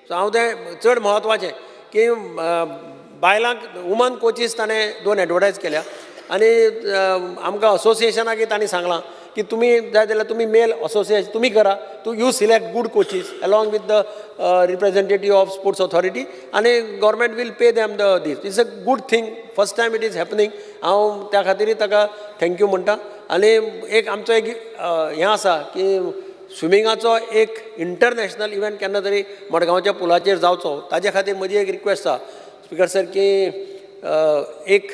सो हांव तें चड म्हत्वाचें की बायलांक वुमन कोचीस ताणें दोन एडवर्टायज केल्या. आनी आमकां असोसिएशनाकय तांणी सांगलां की तुमी जाय जाल्यार तुमी मेल असोसिएशन तुमी करा, तूं you select good coaches along with the representative of Sports Authority आनी government will pay them the this. It's a good thing, first time it is happening. हांव त्या खातीरय ताका thank you म्हणटा. आनी एक आमचो एक हें आसा की स्विमिंगाचो एक इंटरनॅशनल इव्हेंट केन्ना तरी मडगांवच्या पुलाचेर जावचो. ताजे खातीर म्हजी एक रिक्वेस्ट आसा, स्पिकर सर, की एक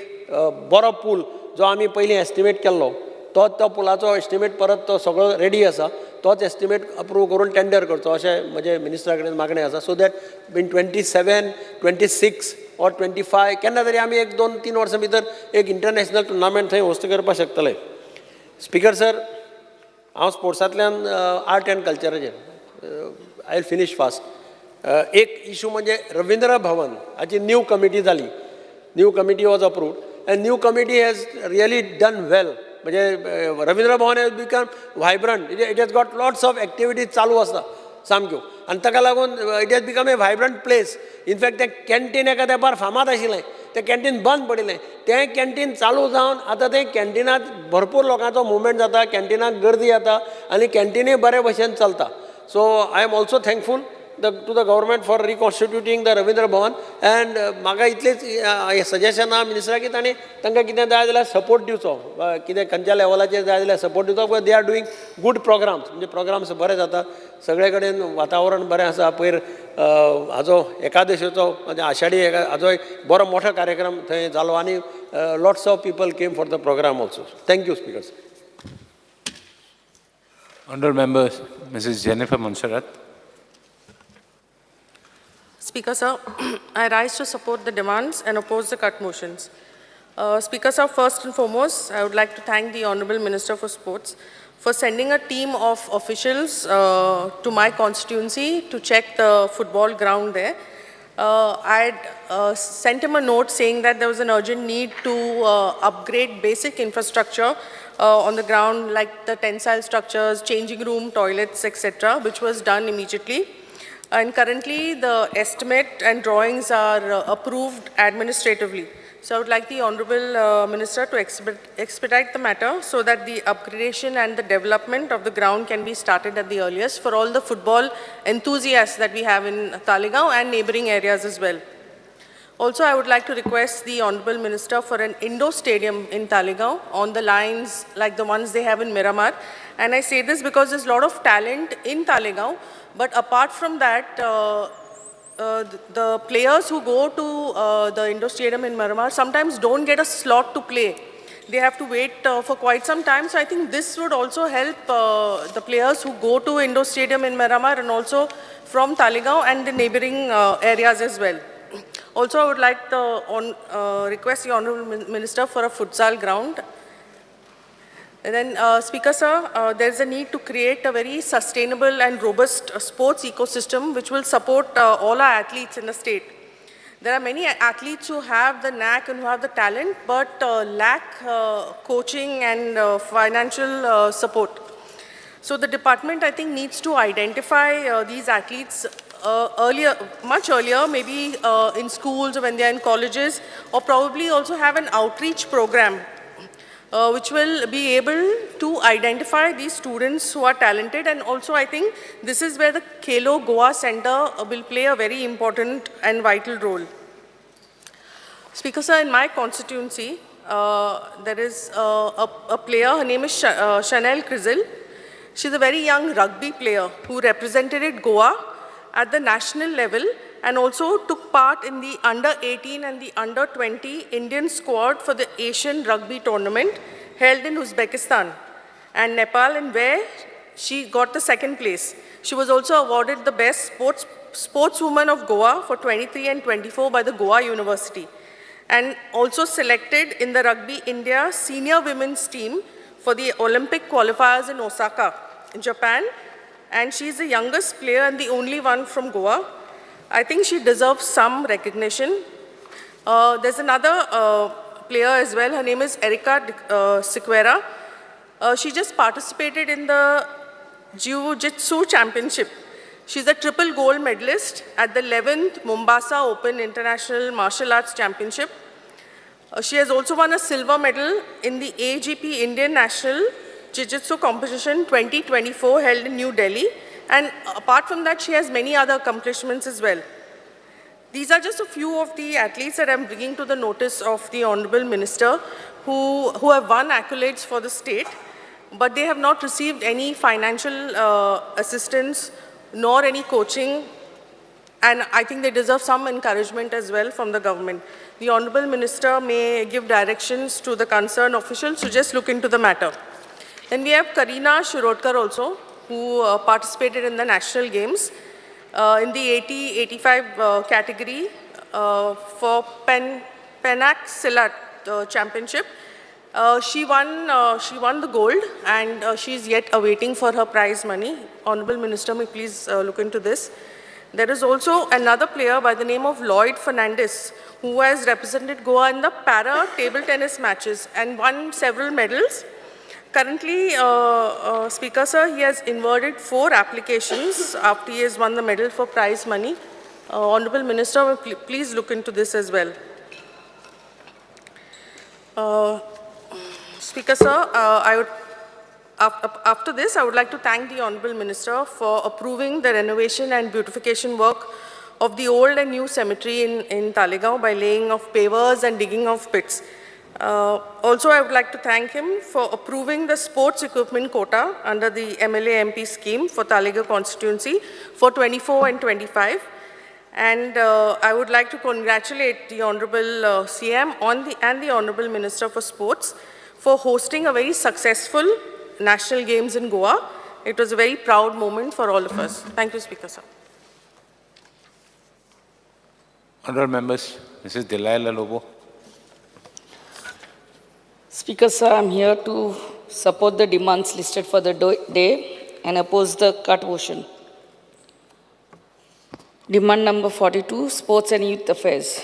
बरो पूल जो आमी पयलीं एस्टिमेट केल्लो, तो तो पुलाचो एस्टिमेट परत तो सगळो रेडी आसा, तोच एस्टिमेट अप्रूव करून टेंडर करचो अशें म्हजें मिनिस्टरा कडेन मागणें आसा, so that in 27, 26 or 25 केन्ना तरी आमी एक 2-3 वर्सां भितर एक इंटरनॅशनल टुर्नामेंट थंय होस्ट करपाक शकतले. स्पिकर सर, हांव स्पोर्ट्सांतल्यान आर्ट अँड कल्चराचेर, I will finish fast. एक इशू म्हणजे रविंद्र भवन हाची न्यू कमिटी जाली. New committee was approved and new committee has really done well. म्हणजे रविंद्र भवन has become vibrant. It has got lots of activities चालू आसता सामक्यो आनी ताका लागून it has become a vibrant place. In fact, तें कॅन्टीन एका तेंपार फामाद आशिल्लें, तें कॅन्टीन बंद पडिल्लें. तें कॅन्टीन चालू जावन आतां तें कॅन्टिनांत भरपूर लोकांचो मुवमेंट जाता, कॅन्टिनाक गर्दी जाता आनी कॅन्टिनूय बरे भशेन चलता. So I am also thankful. the to the government for reconstituting the Ravindra Bhavan. And म्हाका इतलेंच सजेशन आहा मिनिस्टराक की तांणी तांकां कितें जाय जाल्यार सपोर्ट दिवचो, कितें खंयच्या लेवलाचेर जाय जाल्यार सपोर्ट दिवचो. They are doing good programs, म्हणजे प्रोग्राम्स बरे जातात, सगळे कडेन वातावरण बरें आसा. पयर हाजो एकादशीचो म्हणजे आषाढी हाजो एक बरो मोठो कार्यक्रम थंय जालो आनी lots of people came for the program also. Thank you speaker. Honourable Member, Mrs. Jennifer Monserrat. Speaker, sir, I rise to support the demands and oppose the cut motions. Speaker, sir, first and foremost, I would like to thank the Honorable Minister for Sports for sending a team of officials to my constituency to check the football ground there. I had sent him a note saying that there was an urgent need to upgrade basic infrastructure on the ground, like the tensile structures, changing room, toilets, etc., which was done immediately. And currently, the estimate and drawings are approved administratively. So I would like the Honorable Minister to expedite the matter so that the upgradation and the development of the ground can be started at the earliest for all the football enthusiasts that we have in Taleigao and neighboring areas as well. Also, I would like to request the Honorable Minister for an indoor stadium in Taleigao on the lines like the ones they have in Miramar. And I say this because there's a lot of talent in Taleigao, but apart from that, the players who go to the indoor stadium in Miramar sometimes don't get a slot to play. They have to wait for quite some time. So I think this would also help the players who go to indoor stadium in Miramar and also from Taleigao and the neighboring areas as well. Also, I would like to request the Honorable Minister for a futsal ground. And then, Speaker sir, there is a need to create a very sustainable and robust sports ecosystem which will support all our athletes in the state. There are many athletes who have the knack and who have the talent, but lack coaching and financial support. So the department, I think, needs to identify these athletes earlier, much earlier, maybe in schools or when they are in colleges, or probably also have an outreach program which will be able to identify these students who are talented. And also, I think this is where the Khelo Goa Center will play a very important and vital role. Speaker sir, in my constituency, there is a player, her name is Chanel Crizzle. She's a very young rugby player who represented Goa at the national level and also took part in the under 18 and the under 20 Indian squad for the Asian Rugby Tournament held in Uzbekistan and Nepal, and where she got the second place. She was also awarded the best sportswoman of Goa for 23 and 24 by the Goa University, and also selected in the Rugby India senior women's team for the Olympic qualifiers in Osaka, in Japan. And she's the youngest player and the only one from Goa. I think she deserves some recognition. There's another player as well. Her name is Erika Sequeira. She just participated in the Jiu-Jitsu Championship. She's a triple gold medalist at the 11th Mombasa Open International Martial Arts Championship. She has also won a silver medal in the AGP Indian National Jiu-Jitsu Competition 2024 held in New Delhi. And apart from that, she has many other accomplishments as well. These are just a few of the athletes that I'm bringing to the notice of the Honorable Minister who have won accolades for the state, but they have not received any financial assistance nor any coaching, and I think they deserve some encouragement as well from the government. The Honorable Minister may give directions to the concerned officials to just look into the matter. Then we have Karina Shirodkar also, who participated in the National Games in the 80-85 category for Penac Silat Championship. She won the gold, and she is yet awaiting for her prize money. Honorable Minister, may please look into this. There is also another player by the name of Lloyd Fernandez, who has represented Goa in the para table tennis matches and won several medals. Currently, Speaker sir, he has inverted 4 applications after he has won the medal for prize money. Honorable Minister, please look into this as well. Speaker sir, After this, I would like to thank the Honorable Minister for approving the renovation and beautification work of the old and new cemetery in Taleigao by laying of pavers and digging of pits. Also, I would like to thank him for approving the sports equipment quota under the MLA MP scheme for Taleigao constituency for 24 and 25. And I would like to congratulate the Honorable CM and the Honorable Minister for Sports for hosting a very successful National Games in Goa. It was a very proud moment for all of us. Thank you, Speaker, sir. Honorable members, Mrs. Delilah Lobo. Speaker, sir, I'm here to support the demands listed for the day and oppose the cut motion. Demand number 42, Sports and Youth Affairs.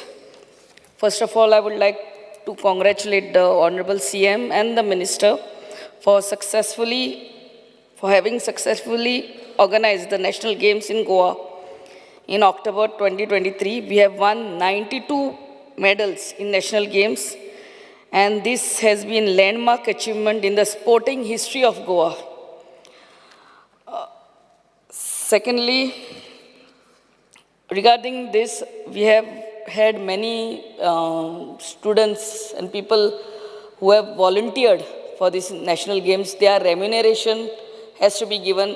First of all, I would like to congratulate the Honorable CM and the Minister for having successfully organized the National Games in Goa. In October 2023, we have won 92 medals in National Games, and this has been landmark achievement in the sporting history of Goa. Secondly, regarding this, we have had many students and people who have volunteered for this National Games. Their remuneration has to be given.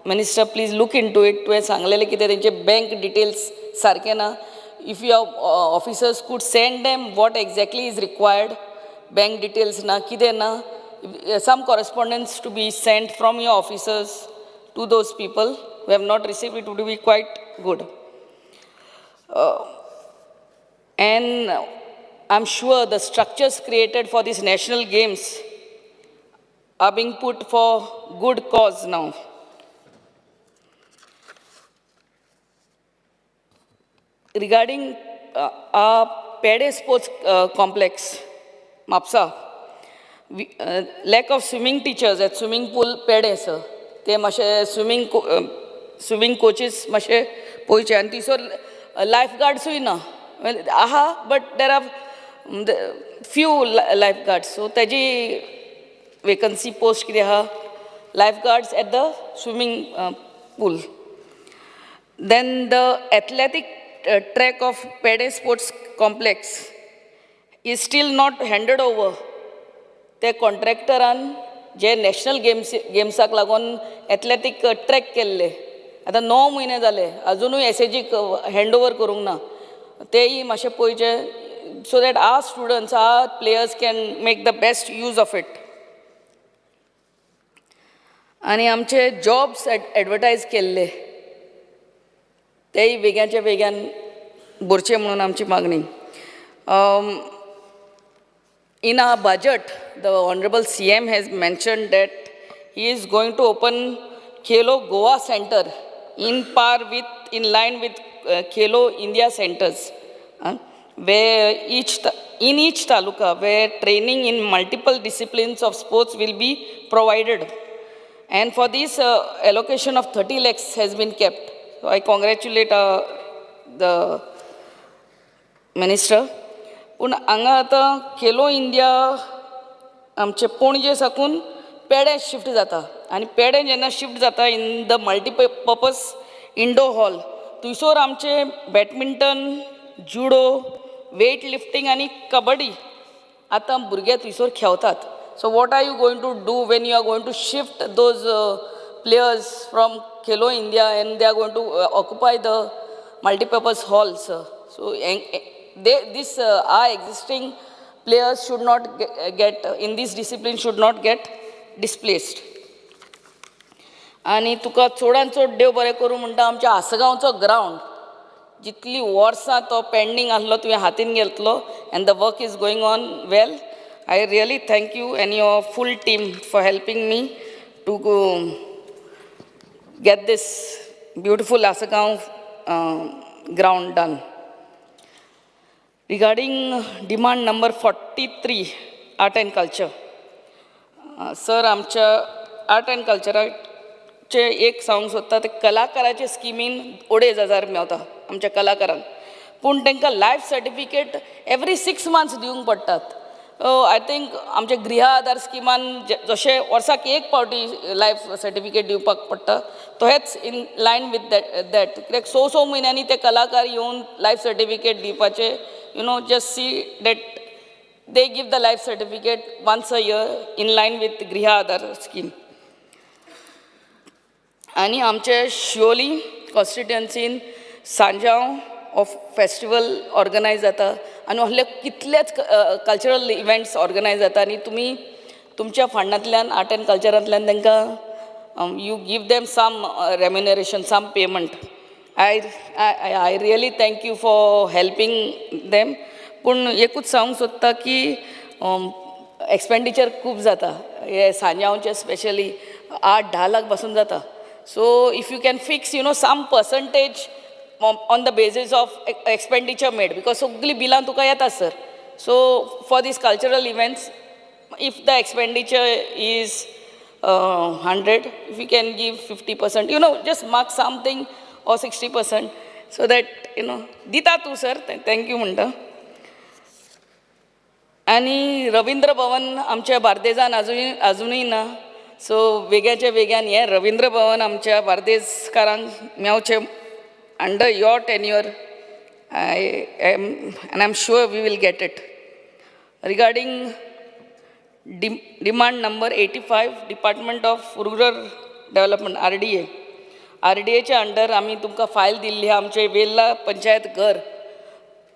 Minister, please look into it. तुवें सांगलेलें कितें तेंचे bank details सारके ना. If your officers could send them what exactly is required, bank details na, कितें ना, some correspondence to be sent from your officers to those people who have not received it would be quite good. And I'm sure the structures created for these National Games are being put for good cause now. Regarding our Pede Sports Complex, Mapsa, lack of swimming teachers at swimming pool Pede, sir. ते मातशे स्विमींग कोचीस मातशे पळोवचे आनी थंयसर लायफ गार्ड्सूय ना आहा, but there are few life guards, so तेजी वेकन्सी पोस्ट कितें आहा, life guards at the swimming pool. Then the athletic track of Pede Sports Complex is still not handed over. ते कॉन्ट्रॅक्टरान जे नॅशनल गेम्साक लागून एथलेटीक ट्रॅक केल्ले, आतां 9 म्हयने जाले अजुनूय एसएजीक हँड ओवर करूंक ना. तेय मातशें पळोवचें, so that our students, our players can make the best use of it. आनी आमचे जॉब्स एडवर्टायज केल्ले तेय वेग्याच्या वेग्यान भरचे म्हणून आमची मागणी. In our budget, the Honorable CM has mentioned that he is going to open Khelo Goa Center in line with Khelo India centers, where in each taluka, where training in multiple disciplines of sports will be provided. And for this, allocation of 30 lakhs has been kept. So I congratulate the minister. पूण हांगा आतां खेलो इंडिया आमचे पणजे साकून पेडे शिफ्ट जाता आनी पेडे जेन्ना शिफ्ट जाता in the multipurpose indoor hall, थंयसर आमचे बॅडमिंटन, जुडो, वेट लिफ्टींग आनी कबड्डी आतां भुरगे थंयसर खेळतात. So what are you going to do when you are going to shift those players from Khelo India and they are going to occupy the multipurpose halls? So this our existing players should not get in this discipline should not get displaced. आनी तुका चडान चड देव बरें करूं म्हणटा, आमच्या आसगांवचो ग्रावंड जितली वर्सां तो पेंडींग आसलो तुवें हातीन घेतलो and the work is going on well. I really thank you and your full team for helping me to get this beautiful Assagao ground done. Regarding demand number 43, art and culture. Sir, आमच्या आर्ट अँड कल्चराचे एक सांगूंक सोदता, ते कलाकाराचे स्किमीन 2,500 मेवता आमच्या कलाकारांक, पूण तांकां लायफ सर्टिफिकेट एवरी 6 मंथ्स दिवंक पडटात. I think आमच्या गृह आधार स्किमान जशें वर्साक एक फावटी लायफ सर्टिफिकेट दिवपाक पडटा, तहेच in line with that कित्याक स स म्हयन्यांनी ते कलाकार येवन लायफ सर्टिफिकेट दिवपाचे, just see that they give the life certificate once a year in line with Griha Aadhaar scheme. आनी आमचे Siolim कॉन्स्टिट्युएन्सीन Sanjao of festival organise जाता आनी असले कितलेच कल्चरल इव्हेंट्स ऑर्गनायज जाता आनी तुमी तुमच्या फंडांतल्यान, आर्ट एंड कल्चरांतल्यान तांकां you give them some remuneration, some payment. I really thank you for helping them. पूण एकूच सांगूंक सोदता की एक्सपेंडिचर खूब जाता हे सांजांवचे, स्पेशली 8-10 लाख पासून जाता. So if you can fix some percentage on the basis of expenditure made, because सगळीं बिलां तुका येता sir, so for these cultural events, if the expenditure is 100, if you can give 50%, just mark something, or 60%, so that दिता तूं सर, thank you म्हणटा. आनी रविंद्र भवन आमच्या बार्देजान अजुनूय ना. सो वेग्याच्या वेग्यान हें रविंद्र भवन आमच्या बार्देजकारांक मेवचें under your tenure, I am and I am sure we will get it. Regarding demand number 85, Department of Rural Development, RDA, आरडीएच्या under आमी तुमकां फायल दिल्ली आहा. आमचे वेल्ला पंचायत घर,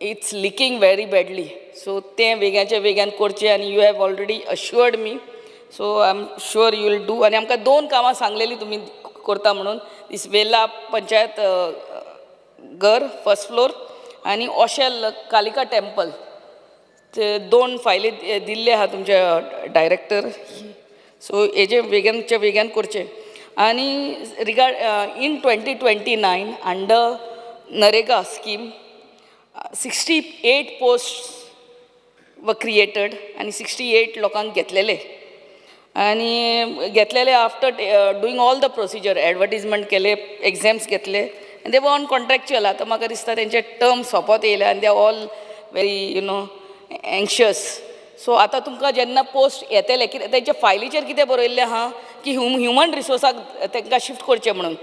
it's leaking very badly, so तें वेग्याच्या वेग्यान करचें आनी you have already assured me, so I am sure you will do. आनी आमकां दोन कामां सांगलेलीं तुमी करता म्हणून, दीस वेल्ला पंचायत घर फर्स्ट फ्लोर आनी ओशेल कालिका टेम्पल. ते दोन फायली दिल्ले आहा तुमच्या डायरेक्टर, सो हेजे वेग्यानच्या वेग्यान करचें. आनी regard in 2029, under NREGA scheme, 68 post were created आनी 68 लोकांक घेतलेले आनी घेतलेले after doing all the procedure, advertisement केले, एग्झाम्स घेतले आनी they were on contractual. आतां म्हाका दिसता तेंचे टर्म सोंपत येयले आनी they all very anxious. So आतां तुमकां जेन्ना पोस्ट येतले, कितें तेंच्या फायलीचेर कितें बरयल्लें आहा की ह्युमन रिसोर्साक तांकां शिफ्ट करचें म्हणून.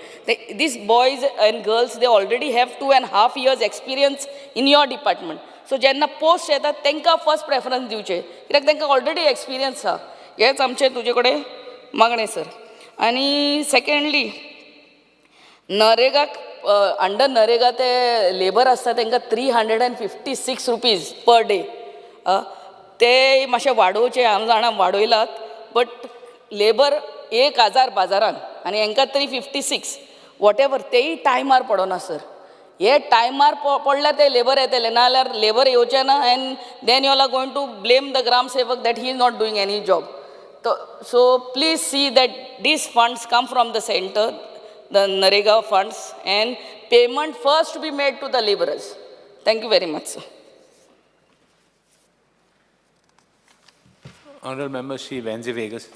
These boys and girls, they already have 2.5 years experience in your department, so जेन्ना पोस्ट येतात तांकां फर्स्ट प्रेफरन्स दिवचें, कित्याक तांकां ऑलरेडी एक्सपिरियन्स आहा. हेंच आमचें तुजे कडेन मागणें सर. आनी सेकेंडली, नरेगाक, अंडर नरेगा ते लेबर आसता तांकां ₹356 per day, ते मातशे वाडोवचे. हांव जाणा वाडयलात, बट लेबर 1000 बाजारान आनी हांकां 356, what ever, तेय टायमार पडना सर. हे टायमार पडल्यार ते लेबर येतले, नाजाल्यार लेबर येवचे ना and then you are going to blame the Gram Sevak that he is not doing any job. So please see that these funds come from the center, the NREGA funds, and payment first to be made to the laborers. Thank you very much, sir. Honorable Member Shri Venzi Viegas.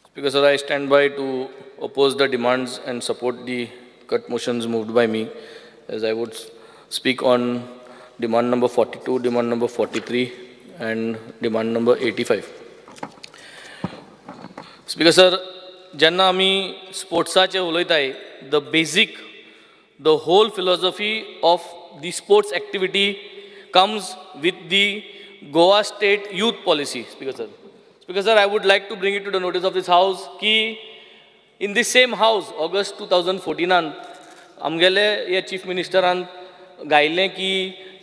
Speaker sir, I stand by to oppose the demands and support the cut motions moved by me, as I would speak on demand number 42, demand number 43, and demand number 85. Speaker sir, जेन्ना आमी स्पोर्ट्साचे उलयताय, the basic, the whole philosophy of the sports activity comes with the Goa State Youth Policy. Speaker sir. Speaker sir, I would like to bring it to the notice of this house की in this same house, August 2014 आमगेले हे चीफ मिनिस्टरान गायलें की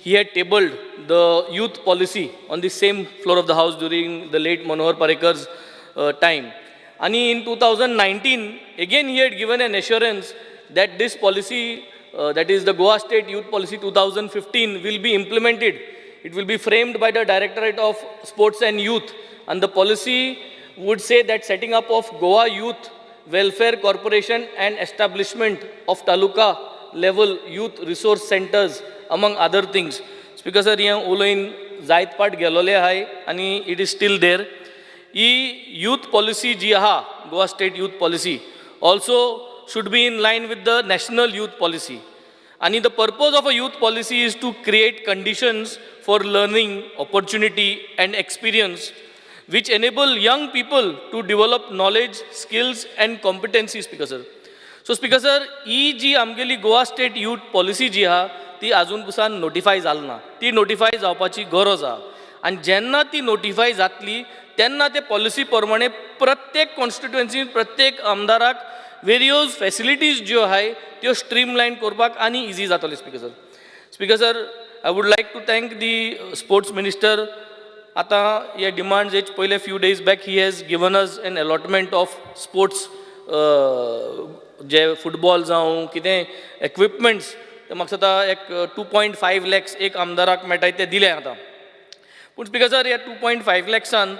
he had tabled the youth policy on the same floor of the house during the late Manohar Parrikar's time. And in 2019, again he had given an assurance that this policy, that is the Goa State Youth Policy 2015, will be implemented. It will be framed by the Directorate of Sports and Youth. And the policy would say that setting up of Goa Youth Welfare Corporation and establishment of Taluka level youth resource centers, among other things. Speaker sir, हें उलोवन जायत पाट गेलोले आहाय आनी it is still there. He youth policy जी आहा, Goa State Youth Policy, also should be in line with the National Youth Policy. आनी the purpose of a youth policy is to create conditions for learning, opportunity and experience which enable young people to develop knowledge, skills and competency, Speaker sir. So Speaker sir, ही जी आमगेली गोवा स्टेट यूथ पॉलिसी जी आहा ती आजून पसून नोटिफाय जाली ना. ती नोटिफाय जावपाची गरज आहा आनी जेन्ना ती नोटिफाय जातली तेन्ना ते पॉलिसी प्रमाणे प्रत्येक कॉन्स्टिट्युएन्सीन प्रत्येक आमदाराक वेरियस फॅसिलिटीज ज्यो आहाय त्यो स्ट्रीमलायन करपाक आनी इजी जातले, Speaker sir. Speaker sir, I would like to thank the sports minister. आतां हे डिमांड्स हेच पयले few days back he has given us an allotment of sports J football जावं कितें इक्विपमेंट्स, ते म्हाका दिसता एक 2.5 लॅक्स एक आमदाराक मेळटाय, ते दिले आतां. पूण स्पीकर सर, ह्या 2.5 लॅक्सान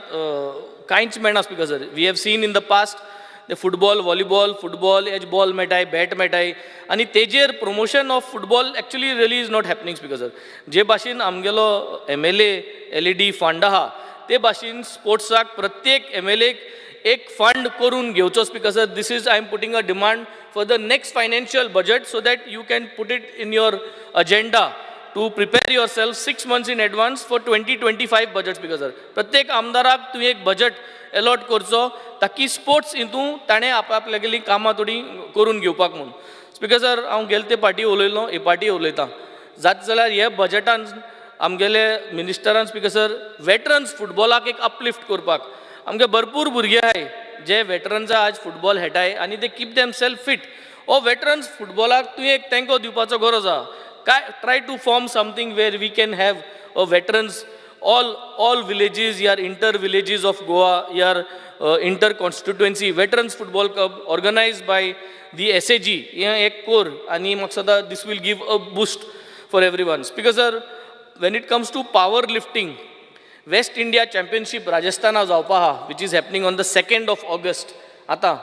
कांयच मेळना. Speaker sir, we have seen in the past ते football, volleyball, football has ball मेळटाय, बॅट मेळटाय आनी तेजेर promotion of football actually really is not happening. Speaker sir, जे भाशेन आमगेलो एमएलए एलईडी फंड आहा ते भाशेन स्पोर्ट्साक प्रत्येक एमएलएक एक फंड करून घेवचो. Speaker sir, this is, I am putting a demand for the next financial budget so that you can put it in your agenda to prepare yourself 6 months in advance for 2025 budget. Speaker sir, प्रत्येक आमदाराक तुवें एक बजट अलॉट करचो ताकी स्पोर्ट्स हितून ताणें आपआपल्यागेलीं कामां थोडीं करून घेवपाक म्हूण. स्पीकर सर, हांव गेले ते पाटी उलयलो, हे पाटी उलयतां, जाता जाल्यार हे बजटान आमगेले मिनिस्टरान, स्पीकर सर, वेटरन्स फुटबॉलाक एक अपलिफ्ट करपाक. आमगे भरपूर भुरगे आहाय जे वेटरन्सा आज फुटबॉल खेळटाय आनी ते कीप देम सेल्फ फिट. हो वेटरन्स फुटबॉलाक तुवें एक तेंको दिवपाचो गरज आहा. काय try to form something where we can have a veterans all villages या inter villages of Goa या inter constituency veterans football cup organized by the SAG. हें एक कोर आनी म्हाका दिसता this will give a boost for everyone. Speaker sir, when it comes to power lifting, West India Championship राजस्थाना जावपा आहा, which is happening on the 2nd of August. आतां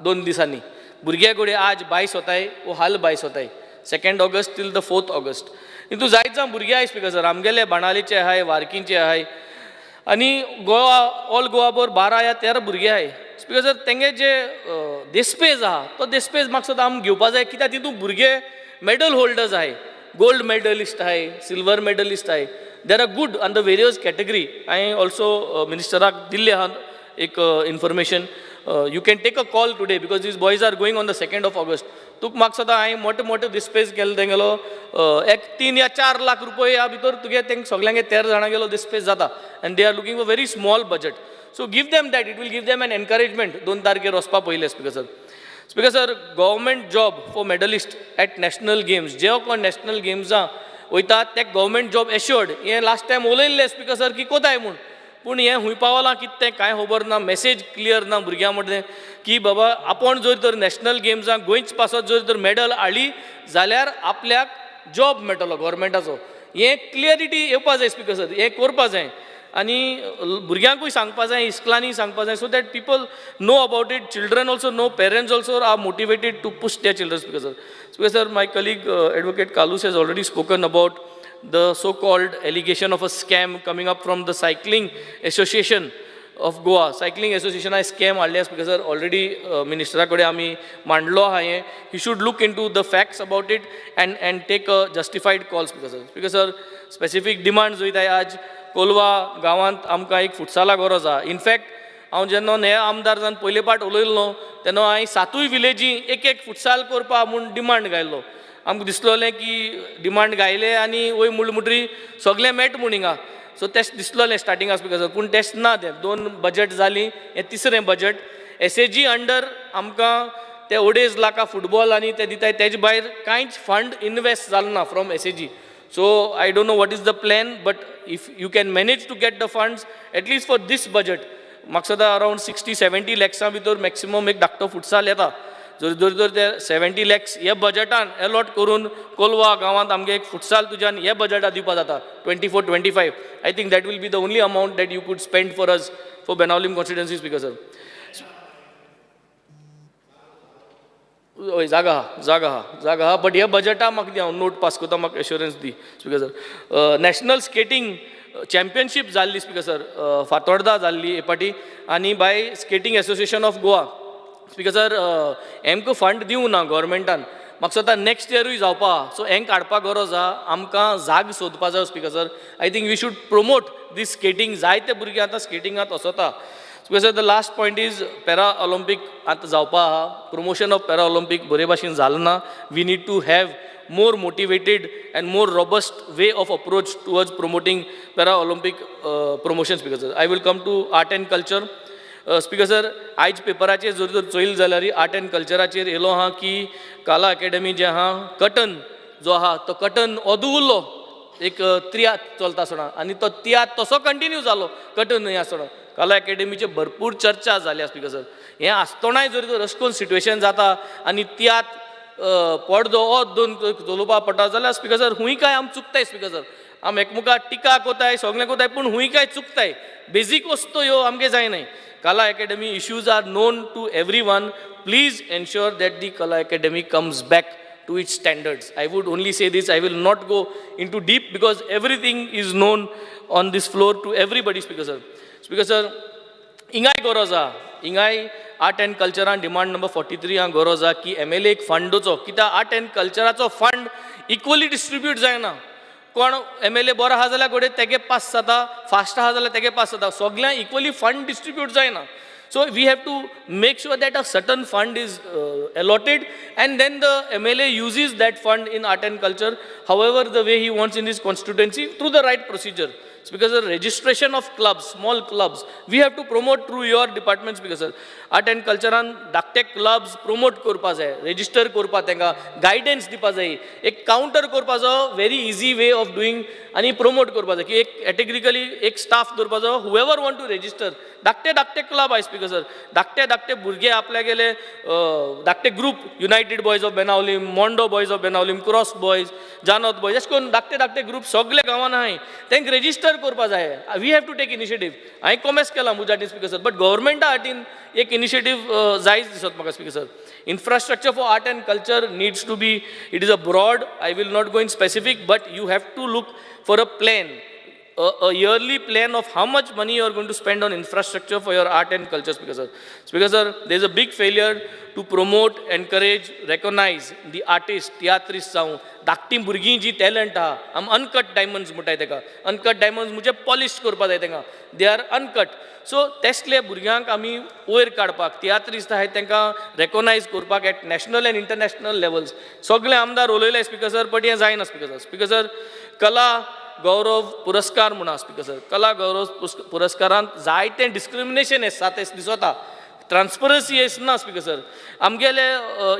2 दिसांनी भुरग्या कडेन आज बायस वताय वो हाल बायस वताय, 2nd August till the 4th August. हितून जायत जाण भुरगे आहाय, स्पीकर सर, आमगेले बाणावलीचे आहाय, वार्कींचे आहाय आनी गोवा, ऑल गोवा भर 12 या 13 भुरगे आहाय. स्पीकर सर, तेंगे जे देस्पेज आहा तो देस्पेज म्हाका दिसता आमी घेवपा जाय, कित्याक तितून भुरगे मेडल होल्डर्स आहाय, गोल्ड मेडलिस्ट आहाय, सिल्वर मेडलिस्ट आहाय. There are good on the various category. हांवें ऑल्सो मिनिस्टराक दिल्लें आहा एक information. You can take a call today because these boys are going on the 2nd of August. तुका म्हाका दिसता हांवें मोठे मोठे दिस्पेज केले तेंगेलो एक 3 या 4 लाख रुपया भितर तुगे तेंक सगल्यांगे 13 जाणांगेलो दिस्पेज जाता and they are looking for very small budget. So give them that, it will give them an encouragement 2 तारखेर वचपा पयलें. Speaker sir, Speaker sir, government job for medalist at national games. जे कोण नॅशनल गेम्सां वयता ते गव्हर्मेंट जॉब एश्योर्ड, हें लास्ट टायम उलयल्लें स्पीकर सर की कोताय म्हूण. पूण हें खूंय पावलां कितें तें कांय खबर ना. मॅसेज क्लियर ना भुरग्यां मदें की बाबा आपूण जर तर नॅशनल गेम्सांक गोंयच पासत जर तर मॅडल हाडली जाल्यार आपल्याक जॉब मेळटलो गव्हर्मेंटाचो. हें क्लियरिटी येवपा जाय, स्पीकर सर. हें करपा जाय आनी भुरग्यांकूय सांगपा जाय, इस्कुलांनी सांगपा जाय, so that people know about it, children also know, parents also are motivated to push their children. Speaker sir, Speaker sir, my colleague Advocate Kalus has already spoken about the so called allegation of a scam coming up from the Cycling Association of Goa. Cycling Association scam हाडले. स्पीकर सर, ऑलरेडी मिनिस्टरा कडेन आमी मांडलो आहा हें. He should look into the facts about it and take a justified call. Speaker sir, Speaker sir, specific demands वयताय. आज कोलवा गांवांत आमकां एक फुटसाला गरज आहा. इनफॅक्ट हांव जेन्ना हे आमदार जावन पयले पाट उलयल्लो तेन्ना हांवें सातूय विलेजी एक एक फुटसाल करपा म्हूण डिमांड घायल्लो. आमकां दिसलोलें की डिमांड घायले आनी वयर म्हणले म्हणटरी सगळें मेट म्हूण हिंगा. सो तेश दिसलोलें स्टार्टिंगाक, स्पीकर सर, पूण तेश ना. तें दोन बजट जालीं, हें तिसरें बजट. एसएजी अंडर आमकां ते 2.5 लाखा फुटबॉल आनी ते दिताय, तेजे भायर कांयच फंड इनवेस्ट जालो ना from SAG. So I don't know what is the plan, but if you can manage to get the funds at least for this budget, म्हाका दिसता अरावंड 60-70 लॅक्सां भितर मॅक्सिमम एक धाकटो फुटसाल येता. जर जर जर ते 70 लॅक्स हे बजटान एलॉट करून कोलवा गांवांत आमगे एक फुटसाल तुज्यान हे बजटात दिवपा जाता, 24-25, I think that will be the only amount that you could spend for us, for Benaulim constituency. Speaker sir. हय, जागा आहा, जागा आहा, जागा आहा, बट ह्या बजटा म्हाका दी, हांव नोट पास करता, म्हाका एश्योरन्स दी. Speaker sir, national skating championship जाल्ली, स्पीकर सर, फातोर्डा जाल्ली हे पाटी आनी by Skating Association of Goa. Speaker sir, हेमकां fund दिवं ना गव्हर्मेंटान. म्हाका दिसता नॅक्स्ट इयरूय जावपा आहा. सो हें काडपाक गरज आहा, आमकां जाग सोदपा जाय speaker sir. I think we should promote this skating. जायते भुरगे आतां स्केटिंगांत वचता. Speaker sir, the last point is para Olympic आतां जावपा आहा. प्रमोशन ऑफ पॅरा ऑलिम्पीक बरे भाशेन जालें ना. We need to have more motivated and more robust way of approach towards promoting para Olympic promotion. Speaker sir, I will come to art and culture. Speaker sir, आयज पेपराचेर जर तर चोयल जाल्यार आर्ट एंड कल्चराचेर येयलो आहा की काला एकेडमी जे आहा, कटन जो आहा तो कटन ओदू उरलो, एक त्रियात चलता आसतना आनी तो तियात तसो कंटिन्यू जालो कटन न्हय आसतना. कला एकेडमीचे भरपूर चर्चा जाल्या स्पीकर सर. हें आसतनाय जर तर अशें करून सिट्युएशन जाता आनी तियात पडदो ओत दोन चलोवपा पडटा जाल्यार स्पीकर सर हुंय काय आम चुकताय. स्पीकर सर, आम एकमुखार टिका कोताय, सगळें कोताय, पूण हुंय काय चुकताय. बेजीक वस्तू ह्यो आमगे जायनाय. Kala academy issues are known to everyone. Please ensure that the Kala academy comes back to its standards. I would only say this, I will not go into deep because everything is known on this floor to everybody, Speaker sir. Speaker sir, इंगाय गरज आहा, इंगाय आर्ट एंड कल्चरान डिमांड नंबर 43 हांगा गरज आहा की एम एल एक फंडाचो, कित्याक आर्ट एंड कल्चराचो फंड इक्वली डिस्ट्रिब्यूट जायना. कोण एम एल ए बरो आहा जाल्यार घडये तेगे पास जाता, फास्ट आहा जाल्यार तेगे पास जाता, सगळ्यांक इक्वली फंड डिस्ट्रिब्यूट जायना. So we have to make sure that a certain fund is allotted and then the MLA uses that fund in art and culture however the way he wants in his constituency through the right procedure. It's because the registration of clubs, small clubs, we have to promote through your departments. Because sir, art and culture an धाकटे clubs promote करपा जाय, register करपा तेंकां guidance दिवपा जाय, एक counter करपाचो very easy way of doing आनी promote करपा जाय की एक categorically एक staff दवरपाचो, whoever want to register. धाकटे धाकटे क्लब आहा स्पीकर सर, धाकटे धाकटे भुरगे आपल्या गेले धाकटे group, United Boys of Benaulim, Mondo Boys of Benaulim, Cross Boys, Janot Boys, अशें करून धाकटे धाकटे ग्रूप सगळे गांवान आहाय, तांकां रेजिस्टर करपा जाय. We have to take initiative. हांवें कॉमेस केला म्हज्या हातीन स्पीकर सर, बट गव्हर्मेंटा हातीन एक इनिशिएटीव जायच दिसत म्हाका speaker sir. Infrastructure for art and culture needs to be, it is a broad, I will not go in specific, but you have to look for a plan, a yearly plan of how much money you are going to spend on infrastructure for your art and culture, Speaker sir. Speaker sir, there is a big failure to promote, encourage, recognize the artist, tiatrist जावं, धाकटीं भुरगीं जी टॅलंट आहा, आम अनकट डायमंड्स म्हणटाय तेका, अनकट डायमंड्स म्हणजे पॉलिश करपा जाय तेंकां, they are uncut. सो तेसले भुरग्यांक आमी वयर काडपाक, तियात्रिस्त आहाय तेंकां रेकोगनायज करपाक at national and international levels. सगळे आमदार उलयले स्पीकर सर, बट हें जायना स्पीकर सर. स्पीकर सर, कला गौरव पुरस्कार म्हूण स्पीकर सर, कला गौरव पुरस्कारांत जायतें डिस्क्रिमिनेशन आसा तें दिसता, ट्रान्सपरन्सी आसना स्पीकर सर. आमगेले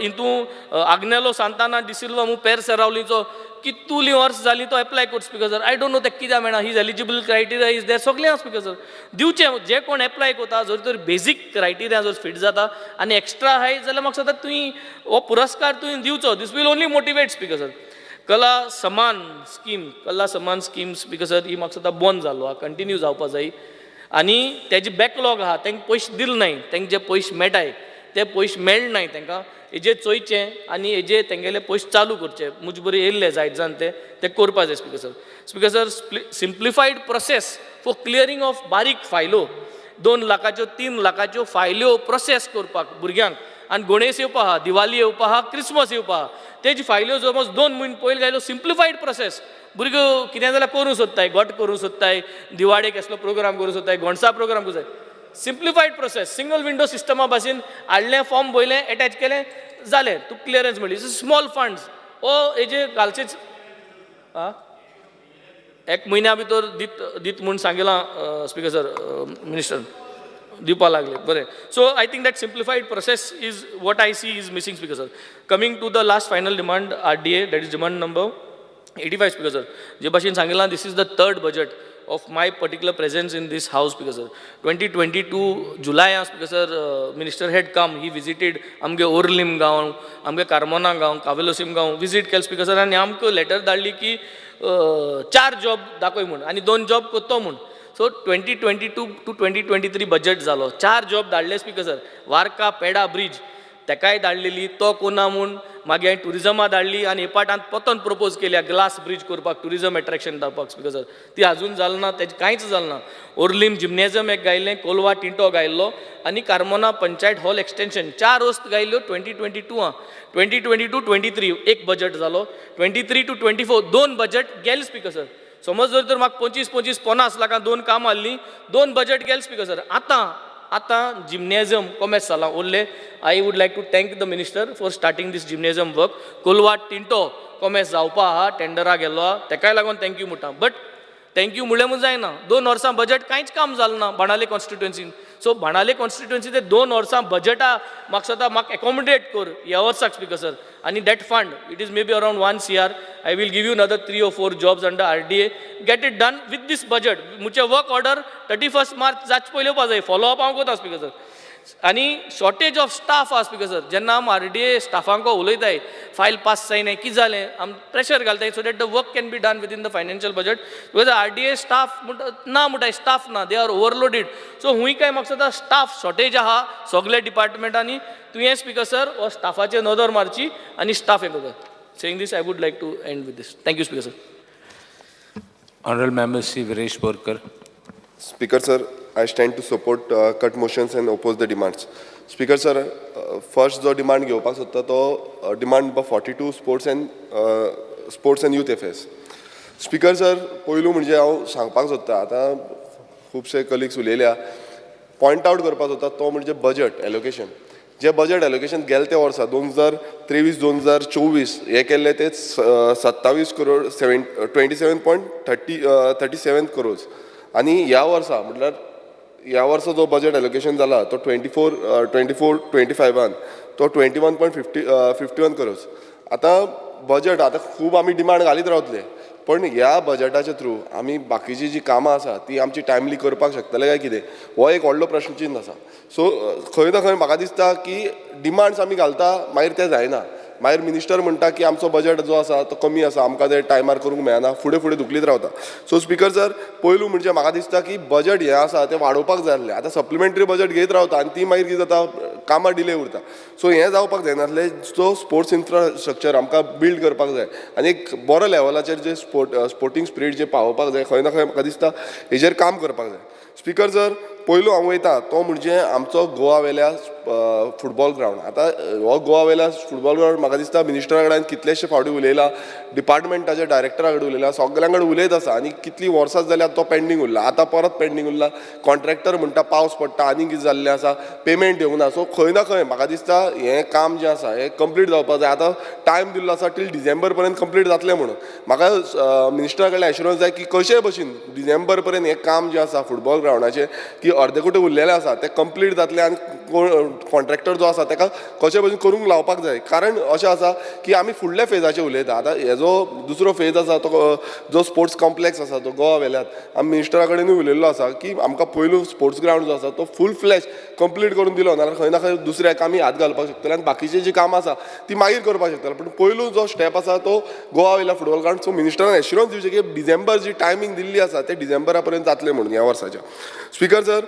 हितू आग्नेलो सांताना डिसिल्वा म्हूण पेर सेरावलीचो कितुलीं वर्स जालीं तो एप्लाय करता speaker sir. I don't know तेका कित्याक मेळना, his eligible criteria is there, सगळें आसा स्पीकर सर. दिवचें जे कोण एप्लाय करता, जर तर बेजीक क्रायटेरिया जर फिट जाता आनी एक्स्ट्रा आहाय जाल्यार म्हाका दिसता तुवें हो पुरस्कार तुवें दिवचो. This will only motivate speaker sir. Kala Samman scheme, Kala Samman scheme speaker sir ही म्हाका दिसता बंद जालो आहा, कंटिन्यू जावपा जाय. आनी तेजे बॅकलॉग आहा, तांकां पयशे दिले नाय, तांकां जे पयशे मेळटाय ते पयशे मेळनाय तांकां, हेजेर चोयचें आनी हेजेर तेंगेले पयशे चालू करचे. म्हजे बरें येयल्ले जायत जाण ते करपा जाय speaker sir. Speaker sir, simplified process for clearing of बारीक फायलो, 2 लाखाच्यो 3 लाखाच्यो फायल्यो प्रोसेस करपाक भुरग्यांक. आनी गणेश येवपा आहा, दिवाली येवपा आहा, क्रिसमस येवपा आहा, तेजी फायल्यो समज 2 म्हयने पयलीं घायल्यो, सिम्प्लिफायड प्रोसेस. भुरगो कितें जाल्यार करूंक सोदताय, गोट करूंक सोदताय, दिवाळेक कसलो प्रोग्राम करूंक सोदताय, गोणसा प्रोग्राम करूंक सोदताय, सिम्प्लिफायड प्रोसेस सिंगल विंडो सिस्टमा भाशेन हाडलें, फॉर्म भरलें, एटॅच केलें, जालें, तुका क्लियरन्स मेळ्ळी. स्मॉल फंड्स ओ हेजे घालचेच. आं, एक म्हयन्या भितर दीत दीत म्हूण सांगिलां स्पीकर सर, मिनिस्टर दिवपा लागले बरें. So I think that simplified process is what I see is missing speaker sir. Coming to the last final demand R D A, that is demand number 85 speaker sir. जे भाशेन सांगिलां, this is the third budget of my particular presence in this house speaker sir. 2022 July speaker sir, minister had come, he visited आमगे ओर्लीम गांव, आमगे कार्मोना गांव, कावेलोसीम गांव विजीट केले स्पीकर सर. आनी आमकां लेटर धाडली की 4 जॉब दाखय म्हूण आनी 2 जॉब करतो म्हूण. सो 2022 to 2023 budget जालो, 4 जॉब धाडले speaker sir. Varca Peda bridge तेकाय धाडलेली, तो कोना म्हूण मागीर हांवें ट्युरिजमा धाडली आनी एपाटांत परतून प्रपोज केल्या ग्लास ब्रीज करपाक, ट्युरिजम एट्रेक्शन धाडपाक स्पीकर सर. ती आजून जाल ना, तेजें कांयच जालें ना. ओर्लीम जिमनेजम एक गायलें, कोलवा टिंटो गायल्लो आनी कार्मोना पंचायत हॉल एक्सटेंशन, 4 वस्त गायल्ल्यो 2022 आं. 2022-23 एक बजट जालो, 23 to 24 2 budget गेले स्पीकर सर. समज जर तर म्हाका 25 25 50 लाखां 2 कामां आहलीं, 2 बजट गेले स्पीकर सर. आतां आतां जिमनेजम कोमेस जालां उरलें. I would like to thank the minister for starting this gymnasium work. Colva Tinto कोमेस जावपा आहा, टेंडरा गेल्लो आहा, तेकाय लागून thank you म्हणटा. बट thank you म्हणलें म्हूण जायना, 2 वर्सां बजट कांयच काम जालें ना बाणावले कॉन्स्टिट्युएन्सीन. सो बाणावले कॉन्स्टिट्युएन्सी ते 2 वर्सां बजटा म्हाका दिसता म्हाका एकोमोडेट कर ह्या वर्साक स्पीकर सर. आनी that fund it is maybe around 1 CR. I will give you another 3 or 4 jobs under RDA. Get it done with this budget. मुचे work order 31 मार्च जाचे पयलीं येवपा जाय, फॉलो अप हांव करता स्पीकर सर. आनी शॉर्टेज ऑफ स्टाफ आहा स्पीकर सर. जेन्ना आम RDA स्टाफांको उलयताय फायल पास जायना कितें जालें, आम प्रेशर घालताय so that the work can be done within the financial budget. Because RDA staff म्हणटा ना, म्हणटाय स्टाफ ना, they are overloaded. सो हुंय काय म्हाका दिसता स्टाफ शॉर्टेज आहा सगल्या डिपार्टमेंटांनी. तुवें स्पीकर सर हो स्टाफाचेर नदर मारची आनी स्टाफ हें करता. Saying this, I would like to end with this. Thank you, Speaker sir. Honorable Member Shri Viresh Borkar. Speaker sir, I stand to support cut motions and oppose the demands. Speaker sir, first जो डिमांड घेवपाक सोदता तो demand number 42 sports and youth affairs. Speaker sir, पयलू म्हणजे हांव सांगपाक सोदता, आतां खुबशे कलिग्स उलयल्या, पॉयंट आवट करपाक सोदता तो म्हणजे बजट एलोकेशन. जे बजट एलोकेशन गेले ते वर्सा 2023 2024 हे केल्ले ते 27 करोड 27.37 करोड. आनी ह्या वर्सा म्हटल्यार ह्या वर्सा जो बजट एलोकेशन जाला तो 24 24 25 तो 21.51 करोड. आतां बजट आतां खूब आमी डिमांड घालीत रावतले, पण ह्या बजटाच्या थ्रू आमी बाकीची जी कामां आसा ती आमची टायमली करपाक शकतले काय कितें, हो एक व्हडलो प्रश्नचिन्न आसा. सो खंय ना खंय म्हाका दिसता की डिमांड्स आमी घालता मागीर ते जायना, मागीर मिनिस्टर म्हणटा की आमचो बजट जो आसा तो कमी आसा, आमकां ते टायमार करूंक मेळना, फुडें फुडें धुकलीत रावता. सो स्पीकर सर, पयलू म्हणजे म्हाका दिसता की बजट हें आसा तें वाडोवपाक जाय आसलें. आतां सप्लिमेंटरी बजट घेयत रावता आनी ती मागीर कितें जाता, कामां डिले उरता. सो हें जावपाक जायनासलें. सो स्पोर्ट्स इन्फ्रास्ट्रक्चर आमकां बिल्ड करपाक जाय आनी एक बरो लेवलाचेर जे स्पोर्टींग स्पिरीट जे पावोवपाक जाय, खंय ना खंय म्हाका दिसता हेजेर काम करपाक जाय. स्पीकर सर, पयलो हांव वयता तो म्हणजे आमचो गोवा वेल्या फुटबॉल ग्रावंड. आतां हो गोवा वेल्या फुटबॉल ग्रावंड म्हाका दिसता मिनिस्टरा कडेन कितलेशे फावटी उलयला, डिपार्टमेंटाच्या डायरेक्टरा कडेन उलयला, सगळ्यां कडेन उलयत आसा आनी कितलीं वर्सां जाल्यार तो पेंडींग उरला, आतां परत पेंडींग उरला. कॉन्ट्रॅक्टर म्हणटा पावस पडटा आनी कितें जाल्लें आसा, पेमेंट येवंक ना. सो खंय ना खंय म्हाका दिसता हें काम जें आसा हें कंप्लीट जावपाक जाय. आतां टायम दिल्लो आसा टील डिसेंबर पर्यंत कंप्लीट जातलें म्हणून. म्हाका मिनिस्टरा कडल्यान एश्युरन्स जाय की कशेय भशेन डिसेंबर पर्यंत हें काम जें आसा फुटबॉल ग्रावंडाचें की अर्दकुटे उरलेलें आसा तें कंप्लीट जातलें आनी कॉन्ट्रॅक्टर जो आसा ताका कशे भशेन करूंक लावपाक जाय. कारण अशें आसा की आमी फुडल्या फेजाचेर उलयता. आतां हेजो दुसरो फेज आसा तो जो स्पोर्ट्स कॉम्प्लेक्स आसा तो गोवा वेल्यात आमी मिनिस्टरा कडेनूय उलयल्लो आसा की आमकां पयलू स्पोर्ट्स ग्रावंड जो आसा तो फूल फ्लॅश कंप्लीट करून दिलो नाल्यार खंय ना खंय दुसऱ्या आमी हात घालपाक शकतले आनी बाकीची जी कामां आसा ती मागीर करपाक शकतले. पूण पयलू जो स्टेप आसा तो गोवा वयल्या फुटबॉल ग्रावंड. सो मिनिस्टरान एश्युरन्स दिवचें की डिसेंबर जी टायमींग दिल्ली आसा ते डिसेंबरा पर्यंत जातलें म्हणून ह्या वर्साच्या. स्पीकर सर,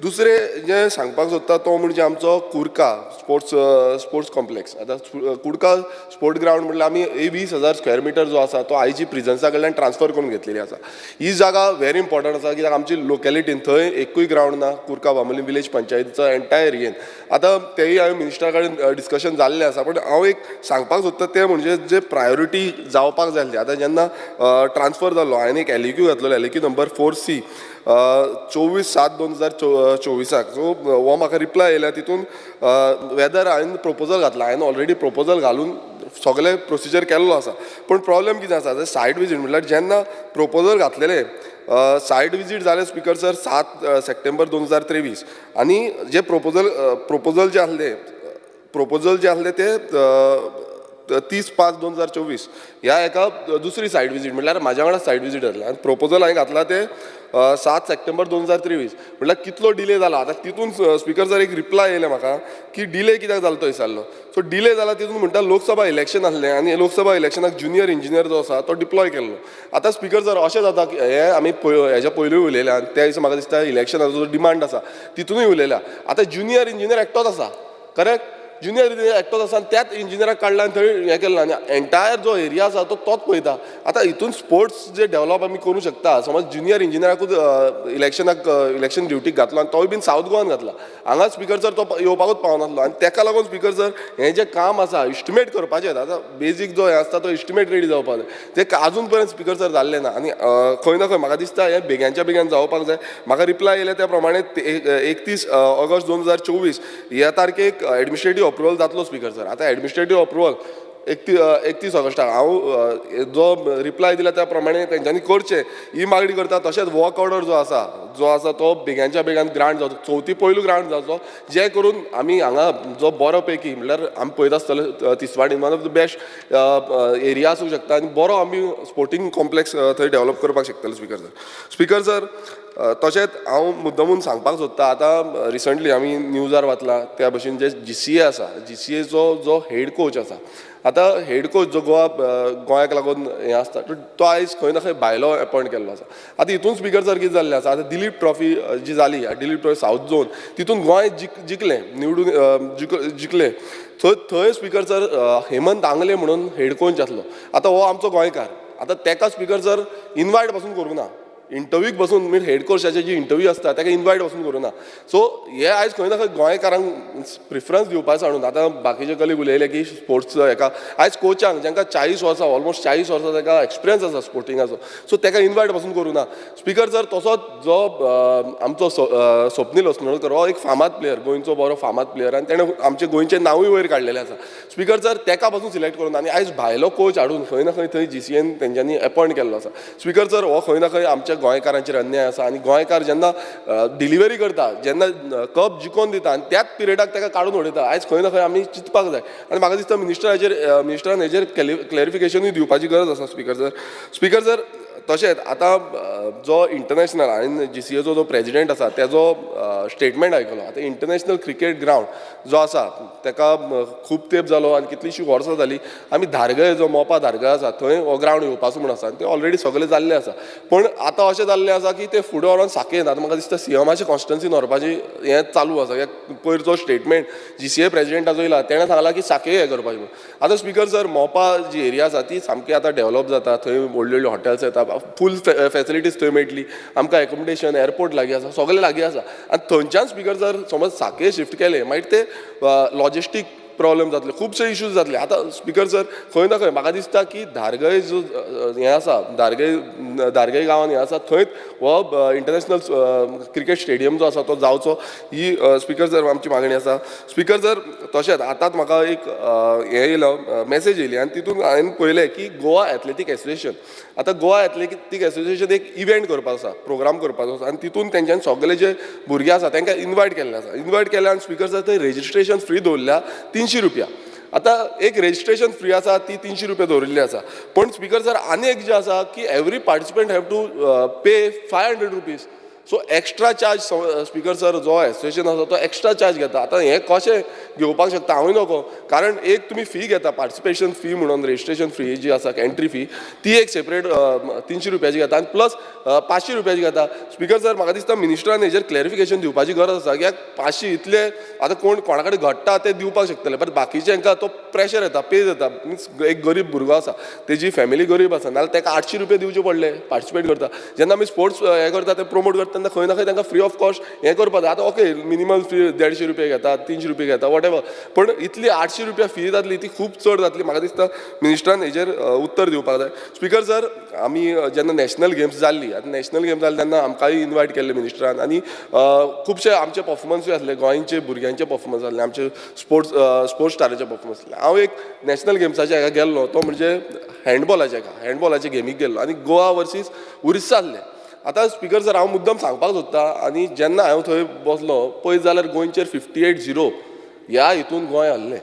दुसरें जें सांगपाक सोदता तो म्हणजे आमचो कुडका स्पोर्ट्स कॉम्प्लेक्स. आतां कुडका स्पोर्ट ग्रावंड म्हटल्यार आमी 20,000 स्क्वेअर मिटर जो आसा तो आयजी प्रिजन्सा कडल्यान ट्रान्सफर करून घेतलेली आसा. ही जागा व्हेरी इम्पॉर्टंट आसा कित्याक आमची लोकेलिटीन थंय एकूय ग्रावंड ना, कुडका बांबोली विलेज पंचायतीचो एंटायर एरियेन. आतां तेय हांवें मिनिस्टरा कडेन डिस्कशन जाल्लें आसा, पूण हांव एक सांगपाक सोदता तें म्हणजे जे प्रायोरिटी जावपाक जाय आसली. आतां जेन्ना ट्रान्सफर जाल्लो हांवें एक LAQ घातलेलो, LAQ number 4C 24/7/2024. सो हो म्हाका रिप्लाय येयला तितून वेदर हांवें प्रोपोजल घातला, हांवें ऑलरेडी प्रोपोजल घालून सगळें प्रोसिजर केल्लो आसा. पूण प्रॉब्लेम कितें आसा, सायट विजीट म्हटल्यार जेन्ना प्रोपोजल घातलेलें सायट विजीट जालें स्पीकर सर 7 सप्टेंबर 2023 आनी जे प्रोपोजल जे आसलें ते 30/5/2024 ह्या एका दुसरी सायट विजीट म्हटल्यार म्हाज्या वांगडा सायट विजीट जालें आनी प्रोपोजल हांवें घातला ते 7 सप्टेंबर 2023 म्हटल्यार कितलो डिले जाला. आतां तितून स्पीकर सर एक रिप्लाय येयलें म्हाका की डिले कित्याक जालो तो विचारलो. सो डिले जाला तितून म्हणटा लोकसभा इलेक्शन आसलें आनी लोकसभा इलेक्शनाक ज्युनियर इंजिनियर जो आसा तो डिप्लॉय केल्लो. आतां स्पीकर सर अशें जाता की हें आमी हेज्या पयलूय उलयल्या आनी त्या दिसा म्हाका दिसता इलेक्शनाचो जो डिमांड आसा तितूनय उलयल्या. आतां ज्युनियर इंजिनियर एकटोच आसा, करेक्ट? ज्युनियर इंजिनियर एकटोच आसा आनी त्याच इंजिनियराक काडला आनी थंय हें केलां आनी एंटायर जो एरिया आसा तो तोच पळयता. आतां हितून स्पोर्ट्स जे डेवलप आमी करूंक शकता, समज ज्युनियर इंजिनियराकूच इलेक्शनाक इलेक्शन ड्युटीक घातलो आनी तोय बीन सावथ गोवान घातला, हांगा स्पिकर सर तो येवपाकूच पावनासलो. आनी तेका लागून स्पिकर सर हें जें काम आसा इस्टिमेट करपाचें, आतां बेजीक जो हें आसता तो इस्टिमेट रेडी जावपाक जाय, तें आजून पर्यंत स्पिकर सर जाल्लें ना. आनी खंय ना खंय म्हाका दिसता हें बेग्यांच्या बेग्यान जावपाक जाय. म्हाका रिप्लाय येयल्या त्या प्रमाणे 31 ऑगस्ट 2024 ह्या तारखेक एडमिनिस्ट्रेटीव अप्रुवल जातलो स्पिकर सर. आतां एडमिनिस्ट्रेटीव अप्रुवल 31 ऑगस्टाक हांव जो रिप्लाय दिला त्या प्रमाणे तेंच्यांनी करचें ही मागणी करता. तशेंच वर्क ऑर्डर जो आसा तो बेग्यांच्या बेग्यान ग्रांट जावचो, चवथी पयलू ग्रांट जावचो, जे करून आमी हांगा जो बरो पैकी म्हणल्यार आमी पळयता आसतले तिसवाडीन one of the best area आसूंक शकता आनी बरो आमी स्पोर्टींग कॉम्प्लेक्स थंय डेवलप करपाक शकतले स्पिकर सर. स्पिकर सर तशेंच हांव मुद्दमून सांगपाक सोदता, आतां रिसंटली आमी न्यूजार वाचलां त्या भशेन जे GCA आसा, GCAचो जो हेड कोच आसा, आतां हेड कोच जो गोवा गोंयाक लागून हें आसता तो आयज खंय ना खंय भायलो एपॉयंट केल्लो आसा. आतां हितून स्पिकर सर कितें जाल्लें आसा, आतां दिलीप ट्रॉफी जी जाली, दिलीप ट्रॉफी सावथ झोन, तितून गोंय जिखलें, निवडून जिखलें, थंय स्पिकर सर हेमंत आंगले म्हणून हेड कोच आसलो. आतां हो आमचो गोंयकार, आतां तेका स्पिकर सर इनवायट पासून करूंक ना, इंटरव्यूक बसून मीन हेड कोचाची जी इंटरव्यू आसता ताका इनवायट बसून करूं ना. सो हे आयज खंय ना खंय गोंयकारांक प्रिफरन्स दिवपाचो हाडून आतां बाकीचे कलीग उलयले की स्पोर्ट्स हेका आयज कोचांक जांकां 40 वर्सां ऑलमोस्ट 40 वर्सां ताका एक्सपिरियन्स आसा स्पोर्टिंगाचो, सो ताका इनवायट बसून करूं ना. स्पिकर सर तसोच जो आमचो स्वप्नील अस्नोडकर हो एक फामाद प्लेयर, गोंयचो बरो फामाद प्लेयर आनी तेणें आमचें गोंयचें नांवूय वयर काडलेलें आसा. स्पिकर सर ताका पासून सिलेक्ट करून आनी आयज भायलो कोच हाडून खंय ना खंय थंय GCAन तेंच्यांनी एपॉयंट केल्लो आसा. स्पिकर सर हो खंय ना खंय आमच्या गोंयकारांचेर अन्याय आसा आनी गोंयकार जेन्ना डिलिव्हरी करता, जेन्ना कप जिखोवन दिता आनी त्याच पिरियडाक ताका काडून उडयता, आयज खंय ना खंय आमी चिंतपाक जाय. आनी म्हाका दिसता मिनिस्टरान हेजेर क्लॅरिफिकेशनूय दिवपाची गरज आसा स्पिकर सर. स्पिकर सर तशेंच आतां जो इंटरनॅशनल हांवें GCAचो जो प्रेजिडेंट आसा तेजो स्टेटमेंट आयकलो. आतां इंटरनॅशनल क्रिकेट ग्रावंड जो आसा ताका खूब तेंप जालो आनी कितलींशीं वर्सां जालीं आमी धारगळे जो मोपा धारगळे आसा थंय हो ग्रावंड येवपाचो म्हूण आसा आनी ते ऑलरेडी सगळें जाल्लें आसा. पूण आतां अशें जाल्लें आसा की ते फुडें व्हरोन साकेन आतां म्हाका दिसता CMआचे कॉन्स्टिट्युएन्सीन व्हरपाची हें चालू आसा. पयर जो स्टेटमेंट GCA प्रेजिडेंटाचो येयला तेणें सांगलां की साके हें करपाचें म्हूण. आतां स्पिकर सर मोपा जी एरिया आसा ती सामकी आतां डेवलप जाता, थंय व्हडल्यो व्हडल्यो हॉटेल्स येता, फूल फेसिलिटीज थंय मेळटली आमकां, एकोमोडेशन एअरपोर्ट लागीं आसा, सगळें लागीं आसा. आनी थंयच्यान स्पिकर सर समज साके शिफ्ट केलें मागीर ते लॉजिस्टीक प्रॉब्लम जातले, खुबशे इश्यूज जातले. आतां स्पिकर सर खंय ना खंय म्हाका दिसता की धारगळे जो हें आसा, धारगळे गांवान हें आसा थंयच हो इंटरनॅशनल क्रिकेट स्टेडियम जो आसा तो जावचो, ही स्पिकर सर आमची मागणी आसा. स्पिकर सर तशेंच आतांच म्हाका एक हें येयलो मॅसेज येयली आनी तितून हांवें पळयलें की गोवा एथलेटीक एसोसिएशन, आतां गोवा एथलेटीक एसोसिएशन एक इव्हेंट करपाचो आसा, प्रोग्राम करपाचो आसा आनी तितून तेंच्यांनी सगळे जे भुरगे आसा तांकां इनवायट केल्ले आसा. इनवायट केले आनी स्पिकर सर थंय रेजिस्ट्रेशन फ्री दवरल्या 300 रुपया. आतां एक रेजिस्ट्रेशन फ्री आसा ती 300 रुपया दवरिल्ली आसा, पूण स्पिकर सर आनी एक जें आसा की every participant have to pay 500 rupees. So extra charge speaker sir जो एसोसिएशन आसा तो एक्स्ट्रा चार्ज घेता. आतां हें कशें घेवपाक शकता हांवूय नको, कारण एक तुमी फी घेता पार्टिसिपेशन फी म्हणून, रेजिस्ट्रेशन फी जी आसा एंट्री फी ती एक सेपरेट 300 रुपयाची घेता आनी प्लस 500 रुपयाची घेता. स्पिकर सर म्हाका दिसता मिनिस्टरान हेजेर क्लॅरिफिकेशन दिवपाची गरज आसा कित्याक 500 इतले आतां कोण कोणा कडेन घडटा ते दिवपाक शकतले, बट बाकीचे हांकां तो प्रेशर येता, पेज येता. मिन्स एक गरीब भुरगो आसा, तेजी फॅमिली गरीब आसा, नाजाल्यार ताका 800 रुपया दिवचे पडले पार्टिसिपेट करता. जेन्ना आमी स्पोर्ट्स हें करता ते प्रमोट करता तेन्ना खंय ना खंय तांकां फ्री ऑफ कॉस्ट हें करपाक जाय. आतां ओके मिनिमम फी 150 रुपया घेता, 300 रुपया घेता, what ever, पूण इतली 800 रुपया फी जातली ती खूब चड जातली. म्हाका दिसता मिनिस्टरान हेजेर उत्तर दिवपाक जाय. स्पिकर सर आमी जेन्ना नॅशनल गेम्स जाल्ली, आतां नॅशनल गेम्स जाली तेन्ना आमकांय इनवायट केल्ले मिनिस्टरान आनी खुबशे आमचे पर्फॉर्मन्सूय आसले, गोंयचे भुरग्यांचे पर्फॉर्मन्स आसले, आमचे स्पोर्ट्स स्टाराचे पर्फॉर्मन्स आसले. हांव एक नॅशनल गेम्साच्या हेका गेल्लो तो म्हणजे हँडबॉलाच्या हेका, हँडबॉलाच्या गेमीक गेल्लो आनी गोवा वर्सीस उरिस्सा आसले. आतां स्पिकर सर हांव मुद्दम सांगपाक सोदता आनी जेन्ना हांव थंय बसलो पळयत जाल्यार गोंयचेर 58-0 ह्या हितून गोंय हरलें.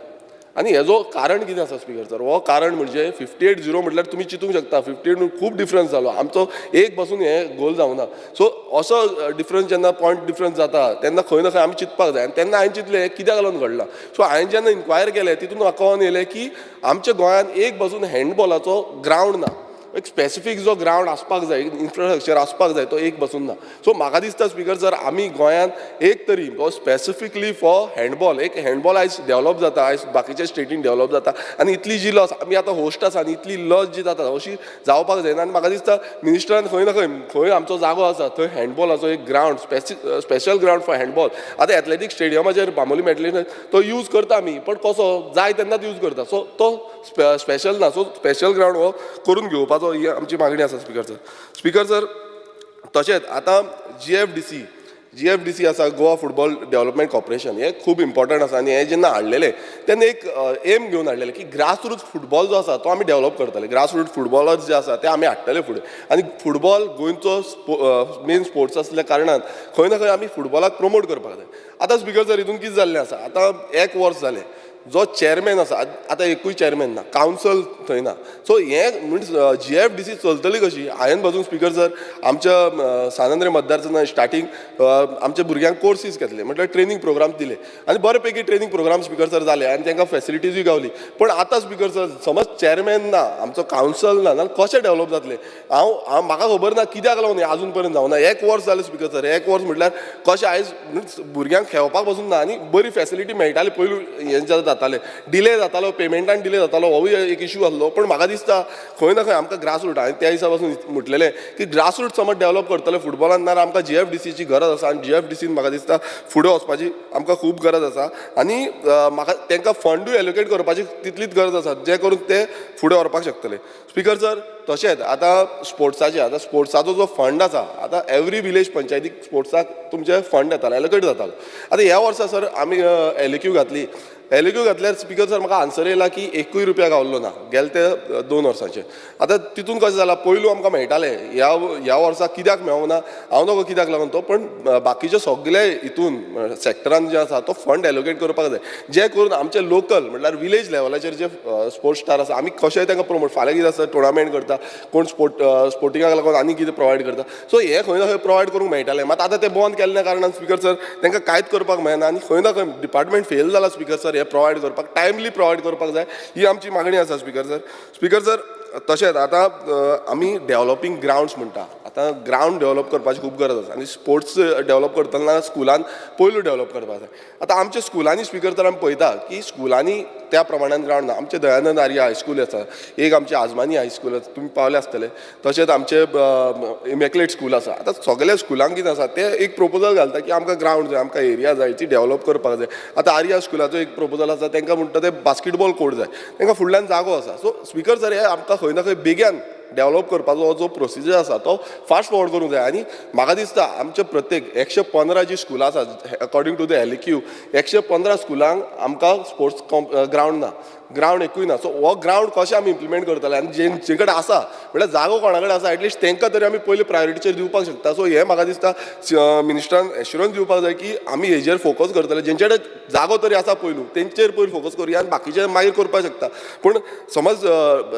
आनी हेजो कारण कितें आसा स्पिकर सर, हो कारण म्हणजे 58-0 म्हटल्यार तुमी चिंतूंक शकता 58 खूब डिफरन्स जालो, आमचो एक बसून हें गोल जावना. सो असो डिफरन्स जेन्ना पॉयंट डिफरन्स जाता तेन्ना खंय ना खंय आमी चिंतपाक जाय आनी तेन्ना हांवें चिंतलें कित्याक लागून घडलां. सो हांवें जेन्ना इन्क्वायर केलें तितून म्हाका कळोन येयलें की आमच्या गोंयांत एक बसून हँडबॉलाचो ग्रावंड ना. एक स्पेसिफीक जो ग्रावंड आसपाक जाय, इन्फ्रास्ट्रक्चर आसपाक जाय, तो एक बसून ना. सो म्हाका दिसता स्पीकर सर, आमी गोंयांत एक तरी स्पेसिफिकली फॉर हँडबॉल, एक हँडबॉल आयज डेव्हलप जाता, आयज बाकीच्या स्टेटीन डेव्हलप जाता आनी इतली जी लॉस आमी आतां होस्ट आसा आनी इतली लॉस जी जाता अशी जावपाक जायना. आनी म्हाका दिसता मिनिस्टरान खंय ना खंय खंय आमचो जागो आसा थंय हँडबॉलाचो एक ground, special ground for handball. आतां एथलेटीक स्टेडियमाचेर बांबोली मेटली तो यूज करता आमी, पण कसो जाय तेन्नाच यूज करता, सो तो स्पेशल ना. सो स्पेशल ग्रावंड हो करून घेवपाचो ही आमची मागणी आसा स्पीकर सर. स्पीकर सर, तशेंच आतां GFDC आसा, गोवा फुटबॉल डेव्हलपमेंट कॉर्पोरेशन, हें खूब इम्पॉर्टंट आसा. आनी हें जेन्ना हाडलेलें तेन्ना एक एम घेवन हाडलेलें की ग्रासरूट फुटबॉल जो आसा तो आमी डेव्हलप करतले, ग्रासरूट फुटबॉलर्स जे आसा ते आमी हाडटले फुडें. आनी फुटबॉल गोंयचो मेन स्पोर्ट्स आसल्या कारणान खंय ना खंय आमी फुटबॉलाक प्रमोट करपाक जाय. आतां स्पीकर सर, हितून कितें जाल्लें आसा, आतां एक वर्स जालें जो चेअरमॅन आसा, आतां एकूय चेअरमॅन ना, कावन्सल थंय ना. सो हें मिन्स GFDC चलतली कशी? हांवें पासून स्पीकर सर आमच्या सान आंद्रे मतदारसंघात स्टार्टींग आमच्या भुरग्यांक कोर्सीस घेतले, म्हटल्यार ट्रेनींग प्रोग्राम दिले आनी बरे पैकी ट्रेनींग प्रोग्राम स्पीकर सर जाले आनी तांकां फेसिलिटीजूय गावली. पूण आतां स्पीकर सर समज चेअरमॅन ना, आमचो कावन्सल ना, जाल्यार कशें डेव्हलप जातलें? हांव म्हाका खबर ना कित्याक लागून हें आजून पर्यंत जावना. एक वर्स जालें स्पीकर सर, एक वर्स म्हटल्यार कशें आयज भुरग्यांक खेळपाक पसून ना आनी बरी फेसिलिटी मेळटाली पयलू, हें जाताले, डिले जातालो, पेमेंटान डिले जातालो, होवूय एक इशू आसलो. पूण म्हाका दिसता खंय ना खंय आमकां ग्रासरूट, हांवें त्या दिसा पासून म्हटलेलें की ग्रासरूट समज डेव्हलप करतले फुटबॉलान नाल्यार आमकां GFDCची गरज आसा. आनी GFDCन म्हाका दिसता फुडें वचपाची आमकां खूब गरज आसा आनी म्हाका तांकां फंडूय एलोकेट करपाची तितलीच गरज आसा, जे करून ते फुडें व्हरपाक शकतले. स्पीकर सर, तशेंच आतां स्पोर्ट्साचे, आतां स्पोर्ट्साचो जो फंड आसा, आतां एवरी विलेज पंचायतीक स्पोर्ट्साक तुमचे फंड येताले, एलोकेट जातालो. आतां ह्या वर्सा सर आमी LAQ घातली, LAQ घातल्यार स्पीकर सर म्हाका आन्सर येयला की एकूय रुपया गावल्लो ना गेले ते 2 वर्सांचे. आतां तितून कशें जालां, पयलू आमकां मेळटाले, ह्या वर्सा कित्याक मेळोना हांव नको कित्याक लागून तो, पण बाकीचे सगळे हितून सेक्टरान जे आसा तो फंड एलोकेट करपाक जाय, जे करून आमचे लोकल म्हटल्यार विलेज लेवलाचेर जे स्पोर्ट्स स्टार आसा आमी कशेंय तांकां प्रमोट. फाल्यां कितें आसा टुर्नामेंट करता, कोण स्पोर्टिंगाक लागून आनी कितें प्रोवायड करता, सो हें खंय ना खंय प्रोवायड करूंक मेळटालें. मात आतां तें बंद केल्ल्या कारणान स्पीकर सर तांकां कांयच करपाक मेळना आनी खंय ना खंय डिपार्टमेंट फेल जाला स्पीकर सर हें प्रोवायड करपाक, टायमली प्रोवायड करपाक जाय ही आमची मागणी आसा स्पीकर सर. स्पीकर सर, तशेंच आतां आमी डेव्हलपींग ग्रावंड्स म्हणटा, आतां ग्रावंड डेव्हलप करपाची खूब गरज आसा आनी स्पोर्ट्स डेव्हलप करतना स्कुलान पयलू डेव्हलप करपाक जाय. आतां आमच्या स्कुलांनी स्पीकर तर आमी पळयता की स्कुलांनी त्या प्रमाणान ग्रावंड ना. आमचें दयानंद आर्या हायस्कूल आसा, एक आमचें आजमानी हायस्कूल आसा, तुमी पावले आसतले, तशेंच आमचें इमॅक्युलेट स्कूल आसा. आतां सगल्या स्कुलांक कितें आसा ते एक प्रोपोजल घालता की आमकां ग्रावंड जाय, आमकां एरिया जाय, ती डेव्हलप करपाक जाय. आतां आर्या स्कुलाचो एक प्रोपोजल आसा, तांकां म्हणटा ते बास्केटबॉल कोर्ट जाय, तांकां फुडल्यान जागो आसा. सो स्पीकर सर, हे आमकां खंय ना खंय बेग्यान डेव्हलप करपाचो जो प्रोसिजर आसा तो फास्ट फॉरवर्ड करूंक जाय. आनी म्हाका दिसता आमचे प्रत्येक 115 जी स्कुलां आसा अकॉर्डिंग टू the LAQ, 115 स्कुलांक आमकां स्पोर्ट्स ग्रावंड ना, ग्रावंड एकूय ना. सो हो ग्रावंड कशें आमी इम्प्लिमेंट करतले आनी जेंचे कडेन आसा म्हळ्यार जागो कोणा कडेन आसा एटलिस्ट तांकां तरी आमी पयली प्रायोरिटीचेर दिवपाक शकता. सो हें म्हाका दिसता मिनिस्टरान एश्युरन्स दिवपाक जाय की आमी हेजेर फोकस करतले, जेंचे कडेन जागो तरी आसा पयलू तेंचेर पयलू फोकस करुया आनी बाकीचे मागीर करपाक शकता. पूण समज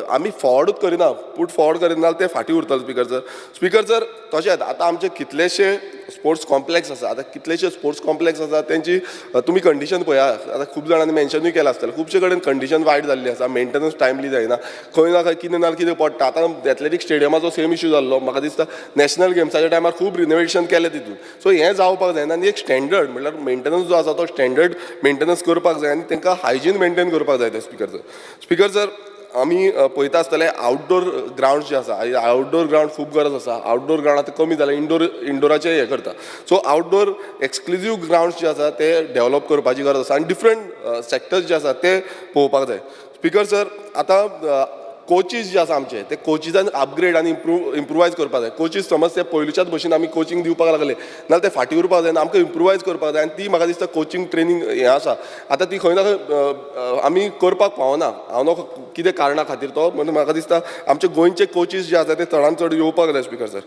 आमी फॉरवर्डूच करिना, पूट फॉरवर्ड करिना जाल्यार ते फाटीं उरतले स्पीकर सर. स्पीकर सर, तशेंच आतां आमचे कितलेशे स्पोर्ट्स कॉम्प्लेक्स आसा, आतां कितलेशे स्पोर्ट्स कॉम्प्लेक्स आसा तेंची तुमी कंडिशन पळया, आतां खूब जाणांनी मेन्शनूय केलां आसतलें, खुबशे कडेन कंडिशन वायट जाल्ली आसा, मेंटेनन्स टायमली जायना, खंय ना खंय कितें ना कितें पडटा. आतां एथलेटीक स्टेडियमाचो सेम इशू जाल्लो, म्हाका दिसता नॅशनल गेम्साच्या टायमार खूब रिनोवेशन केलें तितून. सो हें जावपाक जायना आनी एक स्टँडर्ड म्हळ्यार मेंटेनन्स जो आसा तो स्टँडर्ड मेंटेनन्स करपाक जाय आनी तांकां हायजीन मेंटेन करपाक जाय ते स्पीकर सर. स्पीकर सर, आमी पळयता आसतले आउटडोर ग्रावंड जे आसा, आउटडोर ग्रावंड खूब गरज आसा. आउटडोर ग्रावंड आतां कमी जालें, इंडोराचें हें करता. सो आउटडोर एक्सक्लुजीव ग्रावंड जे आसा ते डेव्हलप करपाची गरज आसा आनी डिफरंट सेक्टर्स जे आसा ते पळोवपाक जाय. स्पीकर सर, आतां कोचीस जे आसा आमचे ते कोचिजान अपग्रेड आनी इम्प्रुवायज करपाक जाय. कोचीस समज ते पयलूच्याच भशेन आमी कोचिंग दिवपाक लागले नाल्यार ते फाटीं उरपाक जायना, आमकां इम्प्रुवायज करपाक जाय. आनी ती म्हाका दिसता कोचिंग ट्रेनींग हें आसा आतां ती खंय ना खंय आमी करपाक पावना, हांव नको कितें कारणा खातीर तो, म्हणून म्हाका दिसता आमचे गोंयचे कोचीस जे आसा ते चडान चड येवपाक जाय स्पीकर सर.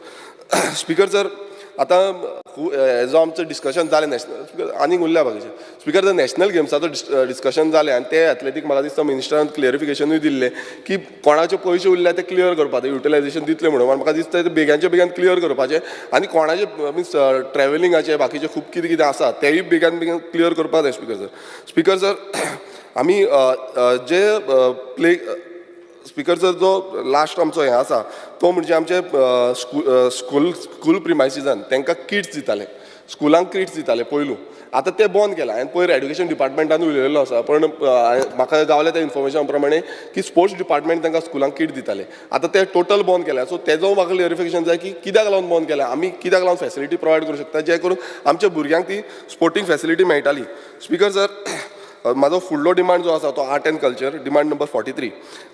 स्पीकर सर, आतां हेजो आमचो डिस्कशन जालें नॅशनल, आनीक उरल्या बाकीचे. स्पीकर सर, नॅशनल गेम्साचो डिस्कशन जालें आनी ते एथलेटीक म्हाका दिसता मिनिस्टरान क्लियरिफिकेशनूय दिल्लें की कोणाचे पयशे उरल्या ते क्लियर करपाक, युटिलायझेशन दितले म्हणून. म्हाका दिसता ते बेग्यांचे बेग्यान क्लियर करपाचें आनी कोणाचे मिन्स ट्रॅव्हलिंगाचे बाकीचे खूब कितें कितें आसा तेय बेग्यान बेगीन क्लियर करपाक जाय स्पीकर सर. स्पीकर सर, आमी जे प्ले स्पीकर सर, जो लास्ट आमचो हें आसा तो म्हणजे आमचे स्कूल स्कूल प्रिमायसिसान तांकां किट्स दिताले, स्कुलांक किट्स दिताले पयलू. आतां ते बंद केला. हांवें पयर एड्युकेशन डिपार्टमेंटान उलयलेलो आसा, पण म्हाका गावल्या त्या इन्फॉर्मेशन प्रमाणे की स्पोर्ट्स डिपार्टमेंट तांकां स्कुलांक किट दिताले, आतां ते टोटल बंद केल्या. सो तेजो म्हाका क्लियरिफिकेशन जाय की कित्याक लागून बंद केल्या, आमी कित्याक लागून फॅसिलिटी प्रोवायड करूं शकता जे करून आमच्या भुरग्यांक ती स्पोर्टींग फॅसिलिटी मेळटाली. स्पीकर सर, म्हाजो फुडलो डिमांड जो आसा तो art and culture, demand number 43.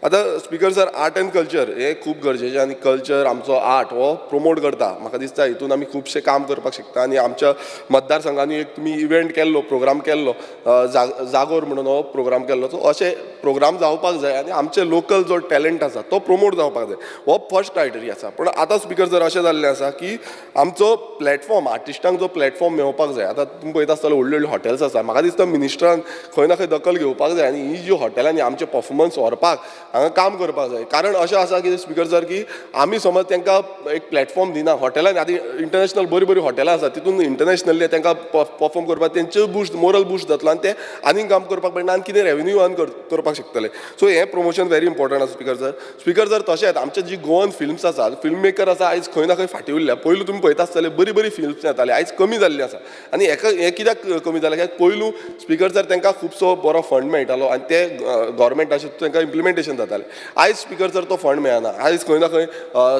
आतां speaker sir, art and culture हें खूब गरजेचें आनी कल्चर आमचो आर्ट हो प्रमोट करता. म्हाका दिसता हितून आमी खुबशें काम करपाक शकता आनी आमच्या मतदारसंघांनी एक तुमी इव्हेंट केल्लो, प्रोग्राम केल्लो, जागोर म्हणून हो प्रोग्राम केल्लो. सो अशे प्रोग्राम जावपाक जाय आनी आमचे लोकल जो टॅलंट आसा तो प्रमोट जावपाक जाय, हो फर्स्ट क्रायटेरिया आसा. पूण आतां स्पीकर सर, अशें जाल्लें आसा की आमचो प्लॅटफॉर्म, आर्टिस्टांक जो प्लॅटफॉर्म मेळोवपाक जाय. आतां तुमी पळयता आसतले, व्हडले व्हडले हॉटेल्स आसा. म्हाका दिसता मिनिस्टरान खंय ना खंय दखल घेवपाक जाय आनी ही जी हॉटेलांनी आमचे पर्फॉर्मन्स व्हरपाक हांगा काम करपाक जाय. कारण अशें आसा की स्पीकर सर, की आमी समज तांकां एक प्लॅटफॉर्म दिना हॉटेलांनी, आतां इंटरनॅशनल बरीं बरीं हॉटेलां आसा, तितून इंटरनॅशनली तांकां पर्फॉर्म करपाक तेंचे बूस्ट, मोरल बूस्ट जातलो आनी ते आनीक काम करपाक मेळटा आनी कितें रेवेन्यू अर्न करपाक शकतले. सो हें प्रमोशन व्हेरी इम्पॉर्टंट आसा स्पीकर सर. स्पीकर सर, तशेंच आमचे जी गोवन फिल्म्स आसा, फिल्म मेकर आसा, आयज खंय ना खंय फाटीं उरल्या. पयलू तुमी पळयता आसतले, बरीं बरीं फिल्म्स येताली, आयज कमी जाल्ली आसा. आनी हेका हें कित्याक कमी जालें? कित्याक पयलू स्पीकर सर तांकां खुबसो बरो फंड मेळटालो आनी ते गोवोरमेंटाचे तांकां इम्प्लिमेंटेशन जातालें. आयज स्पीकर सर तो फंड मेळना. आयज खंय ना खंय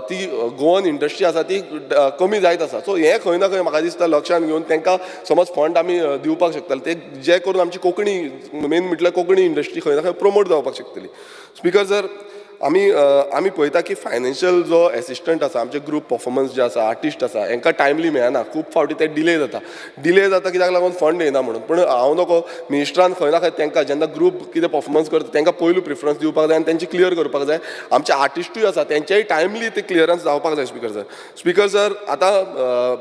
ती गोवन इंडस्ट्री आसा ती कमी जायत आसा. सो हें खंय ना खंय म्हाका दिसता लक्षान घेवन तांकां समज फंड आमी दिवपाक शकतले, ते जे करून आमची कोंकणी, मेन म्हटल्यार कोंकणी इंडस्ट्री खंय ना खंय प्रमोट जावपाक शकतली. स्पीकर सर, आमी पळयता की फायनान्शियल जो एसिस्टंट आसा, आमचे ग्रूप पर्फॉर्मन्स जे आसा, आर्टिस्ट आसा, हांकां टायमली मेळना. खूब फावटी ते डिले जाता. डिले जाता कित्याक लागून? फंड येना म्हणून. पूण हांव नको मिनिस्टरान खंय ना खंय तांकां जेन्ना ग्रूप कितें पर्फॉर्मन्स करता तांकां पयलू प्रिफरन्स दिवपाक जाय आनी तेंचे क्लियर करपाक जाय. आमचे आर्टिस्टूय आसा, तेंचेय टायमली ते क्लियरन्स जावपाक जाय स्पीकर सर. स्पीकर सर, आतां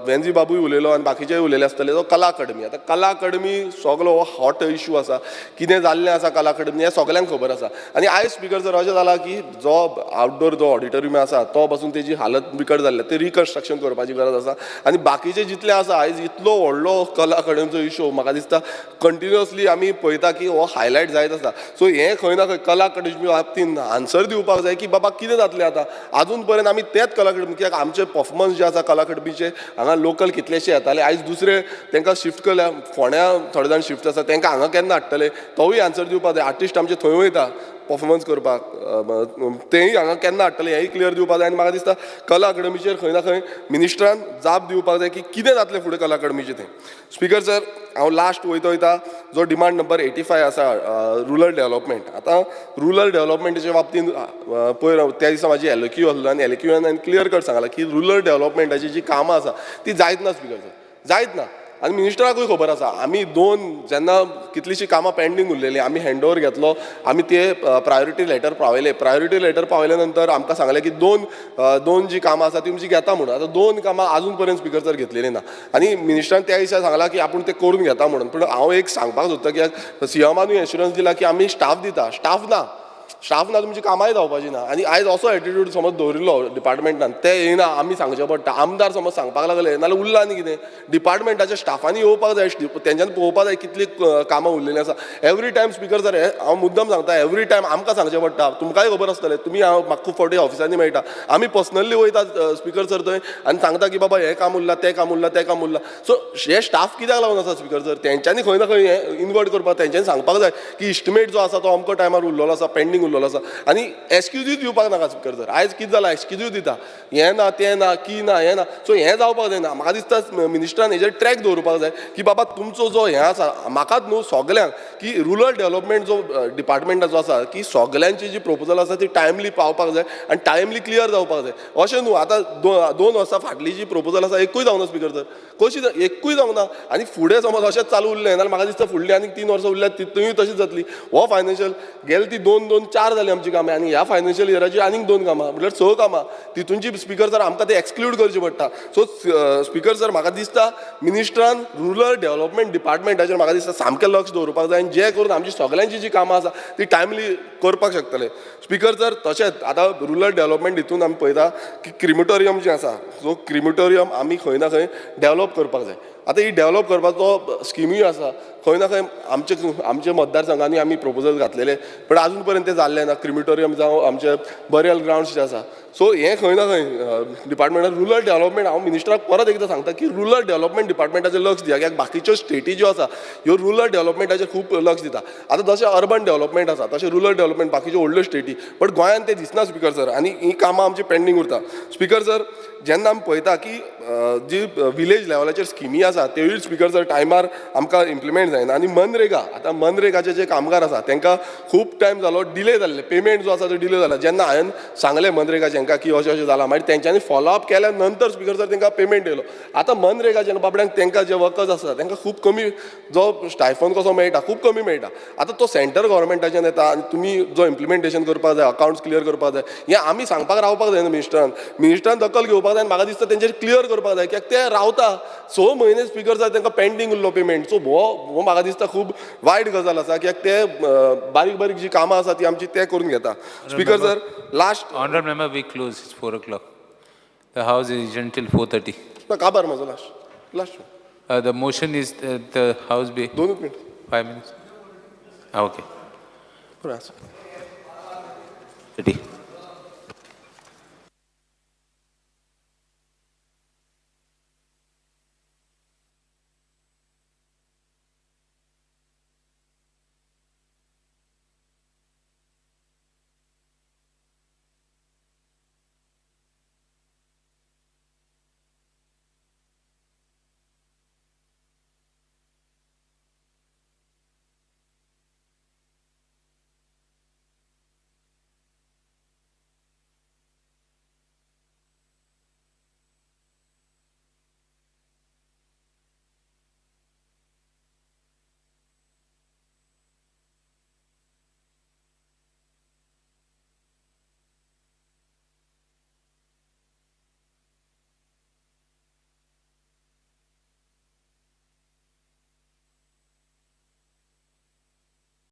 वेन्झी बाबूय उलयलो आनी बाकीचेय उलयले आसतले, तो कला अकाडमी. आतां कला अकाडमी सगलो हो हॉट इशू आसा. कितें जाल्लें आसा कला अकाडमी हें सगल्यांक खबर आसा. आनी आयज स्पीकर सर अशें जालां की जो आउटडोर जो ऑडिटोरियम आसा तो पासून तेजी हालत बिकट जाल्ली, ते रिकन्स्ट्रक्शन करपाची गरज आसा. आनी बाकीचे जितले आसा, आयज इतलो व्हडलो कला अकाडमीचो इशू म्हाका दिसता कंटिन्युअसली आमी पळयता की हो हायलायट जायत आसा. सो हें खंय ना खंय कला अकाडमी बाबतीन आन्सर दिवपाक जाय की बाबा कितें जातलें आतां. आजून पर्यंत आमी तेच कला अकाडमी, कित्याक आमचे पर्फॉर्मन्स जे आसा कला अकाडमीचे हांगा लोकल कितलेशे येताले, आयज दुसरे तांकां शिफ्ट केल्या, फोंड्या थोडे जाण शिफ्ट आसा, तांकां हांगा केन्ना हाडटले तोवूय आन्सर दिवपाक जाय. आर्टिस्ट आमचे थंय वयता पर्फॉर्मन्स करपाक, तेय हांगा केन्ना हाडटले हेंय क्लियर दिवपाक जाय. आनी म्हाका दिसता कला अकाडमीचेर खंय ना खंय मिनिस्टरान जाप दिवपाक जाय की कितें जातलें फुडें कला अकाडमीचें तें. स्पीकर सर, हांव लास्ट वयता वयता जो डिमांड नंबर 85 आसा, रुरल डेवलपमेंट. आतां रुरल डेवलपमेंटाच्या बाबतींत पयर त्या दिसा म्हाजी एलक्यू आसलो आनी एलक्यून हांवें क्लियर कट सांगलां की रुरल डेवलपमेंटाची जी कामां आसा ती जायत ना स्पीकर सर, जायत ना. आनी मिनिस्टराकूय खबर आसा. आमी दोन जेन्ना कितलीशीं कामां पेंडींग उरलेलीं, आमी हँड ओवर घेतलो, आमी ते प्रायोरिटी लेटर पावयले. प्रायोरिटी लेटर पावयले नंतर आमकां सांगलें की दोन दोन जी कामां आसा ती तुमची घेता म्हणून. आतां दोन कामां आजून पर्यंत स्पीकर सर घेतलेली ना. आनी मिनिस्टरान त्या दिसा सांगलां की आपूण ते करून घेता म्हणून. पूण हांव एक सांगपाक सोदतां की सीएमानूय एश्युरन्स दिला की आमी स्टाफ दिता. स्टाफ ना, स्टाफ ना, तुमची कामांय जावपाची ना. आनी आयज असो एटिट्यूड समज दवरिल्लो डिपार्टमेंटान, ते येयना, आमी सांगचें पडटा. आमदार समज सांगपाक लागले नाल्यार उरला आनी कितें. डिपार्टमेंटाच्या स्टाफांनी येवपाक जाय, तेंच्यांनी पळोवपाक जाय कितली कामां उरलेलीं आसा. एवरी टायम स्पीकर सर, हें हांव मुद्दम सांगता, एवरी टायम आमकां सांगचें पडटा. तुमकांय खबर आसतलें, तुमी हांव म्हाका खूब फावटी ऑफिसांनी मेळटा, आमी पर्सनली वयता स्पीकर सर थंय आनी सांगता की बाबा हें काम उरलां, तें काम उरलां, तें काम उरलां. सो हे स्टाफ कित्याक लागून आसा स्पीकर सर? तेंच्यांनी खंय ना खंय हें इन्वर्ट करपाक, तेंच्यांनी सांगपाक जाय की इस्टिमेट जो आसा तो अमको टायमार उरलेलो आसा, पेंडींग उरलेलो आसा. आनी एक्सक्युजूय दिवपाक नाका स्पीकर सर. आयज कितें जालां, एक्सक्युजूय दिता, हें ना, तें ना, की ना, हें ना. सो हें जावपाक जायना. म्हाका दिसता मिनिस्टरान हेजेर ट्रॅक दवरपाक जाय की बाबा तुमचो जो हें आसा, म्हाकाच न्हू सगल्यांक, की रुरल डेवलपमेंट जो डिपार्टमेंटाचो आसा की सगल्यांची जी प्रपोजल आसा ती टायमली पावपाक जाय आनी टायमली क्लियर जावपाक जाय. अशें न्हू आतां 2 वर्सां फाटली जी प्रपोजल आसा एकूय जावना स्पीकर सर, कशी एकूय जावना. आनी फुडें समज अशेंच चालू उरलें जाल्यार म्हाका दिसता फुडली आनीक 3 वर्सां उरल्या तितूय तशीच जातली. हो फायनान्शियल गेले ती दोन दोन चार जाली आमची कामां आनी ह्या फायनान्शियल इयराची आनीक दोन कामां, म्हटल्यार स कामां. तितूनची स्पीकर सर आमकां ते एक्सक्लूड करची पडटा. सो स्पीकर सर, म्हाका दिसता मिनिस्टरान रुरल डेवलपमेंट डिपार्टमेंटाचेर म्हाका दिसता सामकें लक्ष दवरपाक जाय आनी जे करून आमची सगल्यांची जी कामां आसा ती टायमली करपाक शकतले स्पीकर सर. तशेंच आतां रुरल डेवलपमेंट हितून आमी पळयता की क्रिमिटोरियम जें आसा, सो क्रिमिटोरियम आमी खंय ना खंय डेवलप करपाक जाय. आतां ही डेव्हलप करपाचो स्किमूय आसा खंय ना खंय आमचे आमच्या मतदारसंघांनी आमी प्रपोजल घातलेले, बट आजून पर्यंत ते जाल्ले ना. क्रिमिटोरियम जावं आमचे बरियल ग्रावंड्स जे आसा, सो हें खंय ना खंय डिपार्टमेंटान रुरल डेव्हलपमेंट, हांव मिनिस्टराक परत एकदां सांगता की रुरल डेव्हलपमेंट डिपार्टमेंटाचेर लक्ष दिया, कित्याक बाकीच्यो स्टेटी ज्यो आसा ह्यो रुरल डेव्हलपमेंटाचेर खूब लक्ष दिता. आतां जशें अर्बन डेव्हलपमेंट आसा तशें रुरल डेव्हलपमेंट बाकीच्यो व्हडल्यो स्टेटी, बट गोंयांत तें दिसना स्पीकर सर, आनी हीं कामां आमची पेंडींग उरता. स्पीकर सर, जेन्ना आमी पळयता की जी विलेज लेवलाचेर स्किमी आसा त्योय स्पीकर सर टायमार आमकां इम्प्लिमेंट जायना. आनी मनरेगा, आतां मनरेगाचे जे कामगार आसा तांकां खूब टायम जालो डिले जाल्ले, पेमेंट जो आसा तो डिले जाला. जेन्ना हांवें सांगलें मनरेगाचे हांकां की अशें अशें जालां, मागीर तेंच्यांनी फॉलो अप केल्या नंतर स्पीकर सर तांकां पेमेंट येयलो. आतां मनरेगाचे बाबड्यांक तांकां जे वर्कर्स आसा तांकां खूब कमी जो स्टायफन कसो मेळटा, खूब कमी मेळटा. आतां तो सेंटर गव्हर्मेंटाच्यान येता आनी तुमी जो इम्प्लिमेंटेशन करपाक जाय, अकावंट्स क्लियर करपाक जाय, हें आमी सांगपाक रावपाक जायना मिनिस्टरान, मिनिस्टरान दखल घेवपाक जाय आनी म्हाका दिसता तेंचेर क्लियर करपाक जाय, कित्याक ते रावता 6 म्हयने स्पीकर सर तांकां पेंडींग उरलो पेमेंट. सो हो म्हाका दिसता खूब वायट गजाल आसा, कित्याक ते बारीक बारीक जी कामां आसा ती आमची ते करून घेता. Speaker sir, last. Honourable member, we close, it's 4 o'clock. The house is adjourned till 4:30. ना, काबार म्हजो last last. The motion is the house be दोनूच minute, 5 minutes. Okay. बरें आसा. 30.